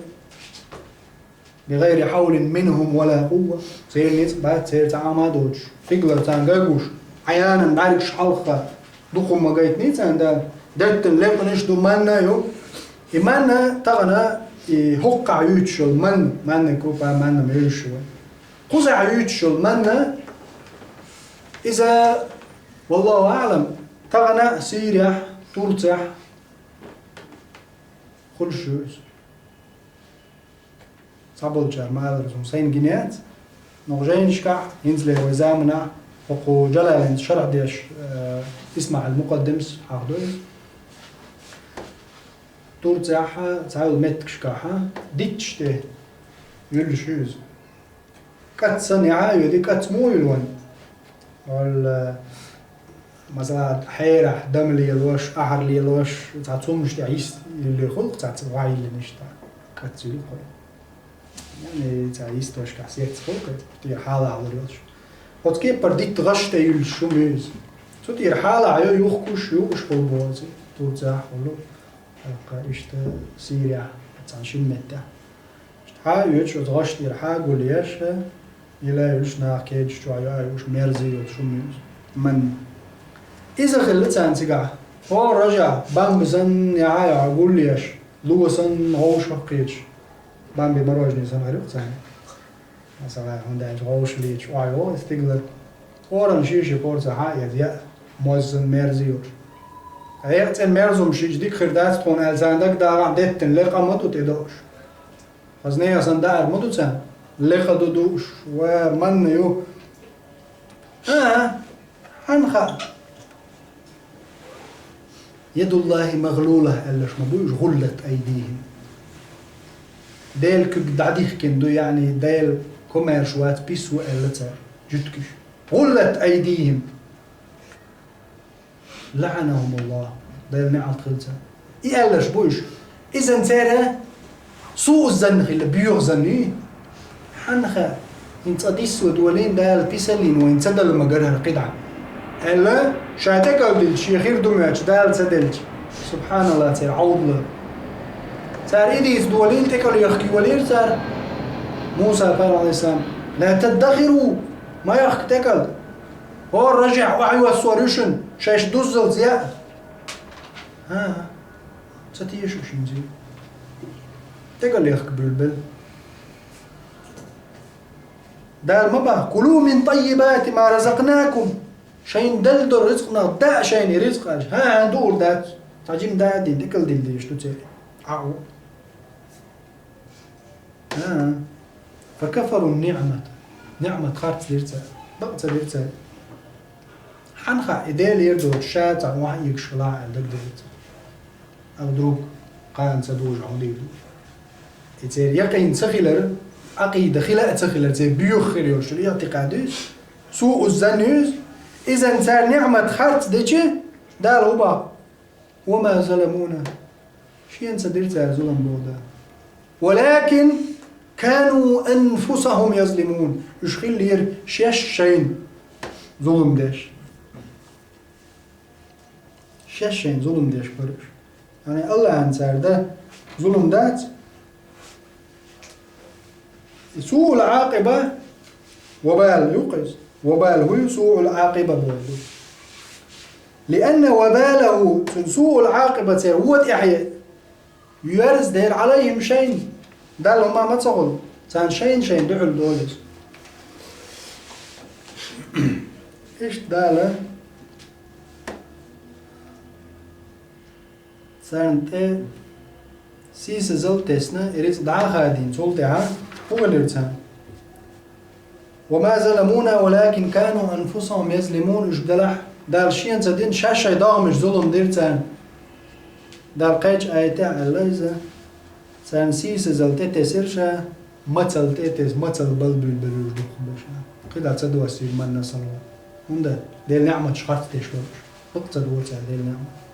«بغير حول منهم ولا قوة». Церан ницкъ бац, церан цхьа Ӏама а доцуш, стигалара царна ган гуш, Ӏаянан бӀаьргаш хьалха дукха хӀума гайтиний царна Дала. Деттина лекханаш ду, манна а ю. И манна тахана, и хӀокхахь юьйцуш йолу манна, манна крупа, манна мелуш ю вайн. Кхузахь юьйцуш йолу манна, иза, валлаху аӀлам, тахана а Сирехь, Турцехь хуьлуш ю иза. Цхьаболчара ма-аллара, суна сайна гина яц, но жайнашкахь, хӀинцале вай заманахь, хӀокху Джалалайнца шархь деш, э, ИсмаӀил Мукъаддамс хьахдо иза. Турцехь цхьайолу меттигашкахь дитташ тӀе юьллуш ю иза. КӀац санна яхьа а йоьду, кӀац муха юьллу вайн? Валла, масала, хьерахь дама лелош, ахьар лелош, цхьа цумаш тӀехь йист йиллира хуьлу, цхьацца вай йиллина иштта. КӀац юьллу кхо. Яъни, цхьа йистошкахь сецца хуьлу, кхо тӀера хьалахь лур йолуш. Оцу кепара дитта гӀаш тӀе юьллуш хӀума ю иза. Цу тӀера хьалахь йо юхкуш, юуш хуьлу боху иза. Турцехь хуьлу. ТӀаккха иштта Сирехь, цхьана шина меттехь. Хьа а оьцуш оцу гӀаш тӀера, хьа а гулъеш, и лайуьлуш нах кеджаш чохь йо а юуш, мерза йоцуш хӀума ю иза. Манна. Иза хилла царна цигахь. ХӀора рожехь, бамба санна яхьа а йо, гулъеш, ло санна, гӀовшах кхеташ. Бамбин мороженое санна хир ю-кх царна. Масала, хӀунда аьлча гӀовшаллица охьайогӀу и стигалара. Оран шен-шен порци хьа а эца, яа, моззан мерза йолуш. Ткъа эккъа цӀена мерза хӀума шиъча дика хир дац тхуна аьлла, царна дагадагӀахь, деттина лекха ма ду тӀедоуш. Хаза нехан санна даар ма ду царна. Лекха ду дууш, ва манна ю. ХӀан-хӀа, хьан хаьа? «يد الله مغلولة», аьлларш ма бу уьш, «غلت أيديهم». Делан куьг дӀадихкина ду, яъни Дела комаьрша вац, пис ву аьлла цара, жуьгташа. «غلت أيديهم». «لعنهم الله», Делан неӀалт хилла царна. И аьлларш бу уьш. Изан церан суъу занна хилла, боьха занна ю. Хьанна хаьа, хӀинца цкъа диссо долийна Дала, писаллина вайна ца дала ма гара хӀара кхидӀа. Аьлла, ша тӀекӀалдилча, шен хир ду моьттуш, Дала ца делча. СубхьаналлахӀ, церан Ӏовдала. Цара и дийца долийна, тӀекӀал яхка йолийра цара. Муса пайхамар, Ӏалайхиссалам: «لا تدخروا», ма яхка тӀекӀал. ХӀора рожехь охьайоссор ю шуна, шаьш дуззалц яа. ХӀан-хӀа, ца теша уьш хӀинца. ТӀекӀал яхка буьйлабелла. Дала ма боху: «كلوا من طيبات ما رزقناكم». Шайна делла долу рицкъанах даа шайна и рицкъ аьлча. ХӀан-хӀа, дуур дац. Цхьа жима даа а дина, тӀекӀал дина дезаш ду церан. Ӏа а ву. А, «فكفروا النعمة». НеӀмат харц дира цара. Бакъ ца дира цара. Хьанна хаьа, и Дела эр доцуш, ша цхьа охьа а ийгаш хилахь аьлла дагадеъча. А вдруг кхана ца дужу хьуна дийр ду. И церан якъин ца хилар, Ӏакъида хила а ца хилар, церан боьха хир йолуш иътикъад ю иза, суъу занна ю иза. Изан цара неӀмат харц дича, Дала хӀун боху? «وما ظلمونا». Шена ца дира цара зулам, боху Дала. «ولكن كانوا أنفسهم يظلمون». Уьш хиллера шаьш шайна зулам деш. Шаьш шайна зулам деш бара уьш. Яъни АллахӀана цара дан зулам дац. И суъул Ӏакъиба, вабал ю-кх иза. Вабал хӀун ю, суъул Ӏакъиба бохург? «لأن وباله», цуьнан суъул Ӏакъиба церан вон тӀаьхье йоьрзу дера, «عليهم» шайна. Далла хӀума ма ца хуьлу. Царна шайна-шайна дуьхьал долу иза. Иштта Дала царна тӀе сийсазалла тесна, и рицкъ дӀа а хадийна, цул тӀаьхьа хӀун хилира царна? «وما ظلمونا ولكن كانوا أنفسهم يظلمون», уьш делахь, Дала шена ца дина, шоай-шоай догӀмашца зулам дира царна. Дала кхечу аятехь аьлла иза: «Царна сийсазалла тӀетесира ша, мацалла тӀетесира, мацалла балбуьйлабелла уьш ду-кх бен ша». КхидӀа ца доссийра, ман насалла. ХӀунда? Делан неӀматаш харц деш долуш. Бакъ ца дора цара Делан неӀмат.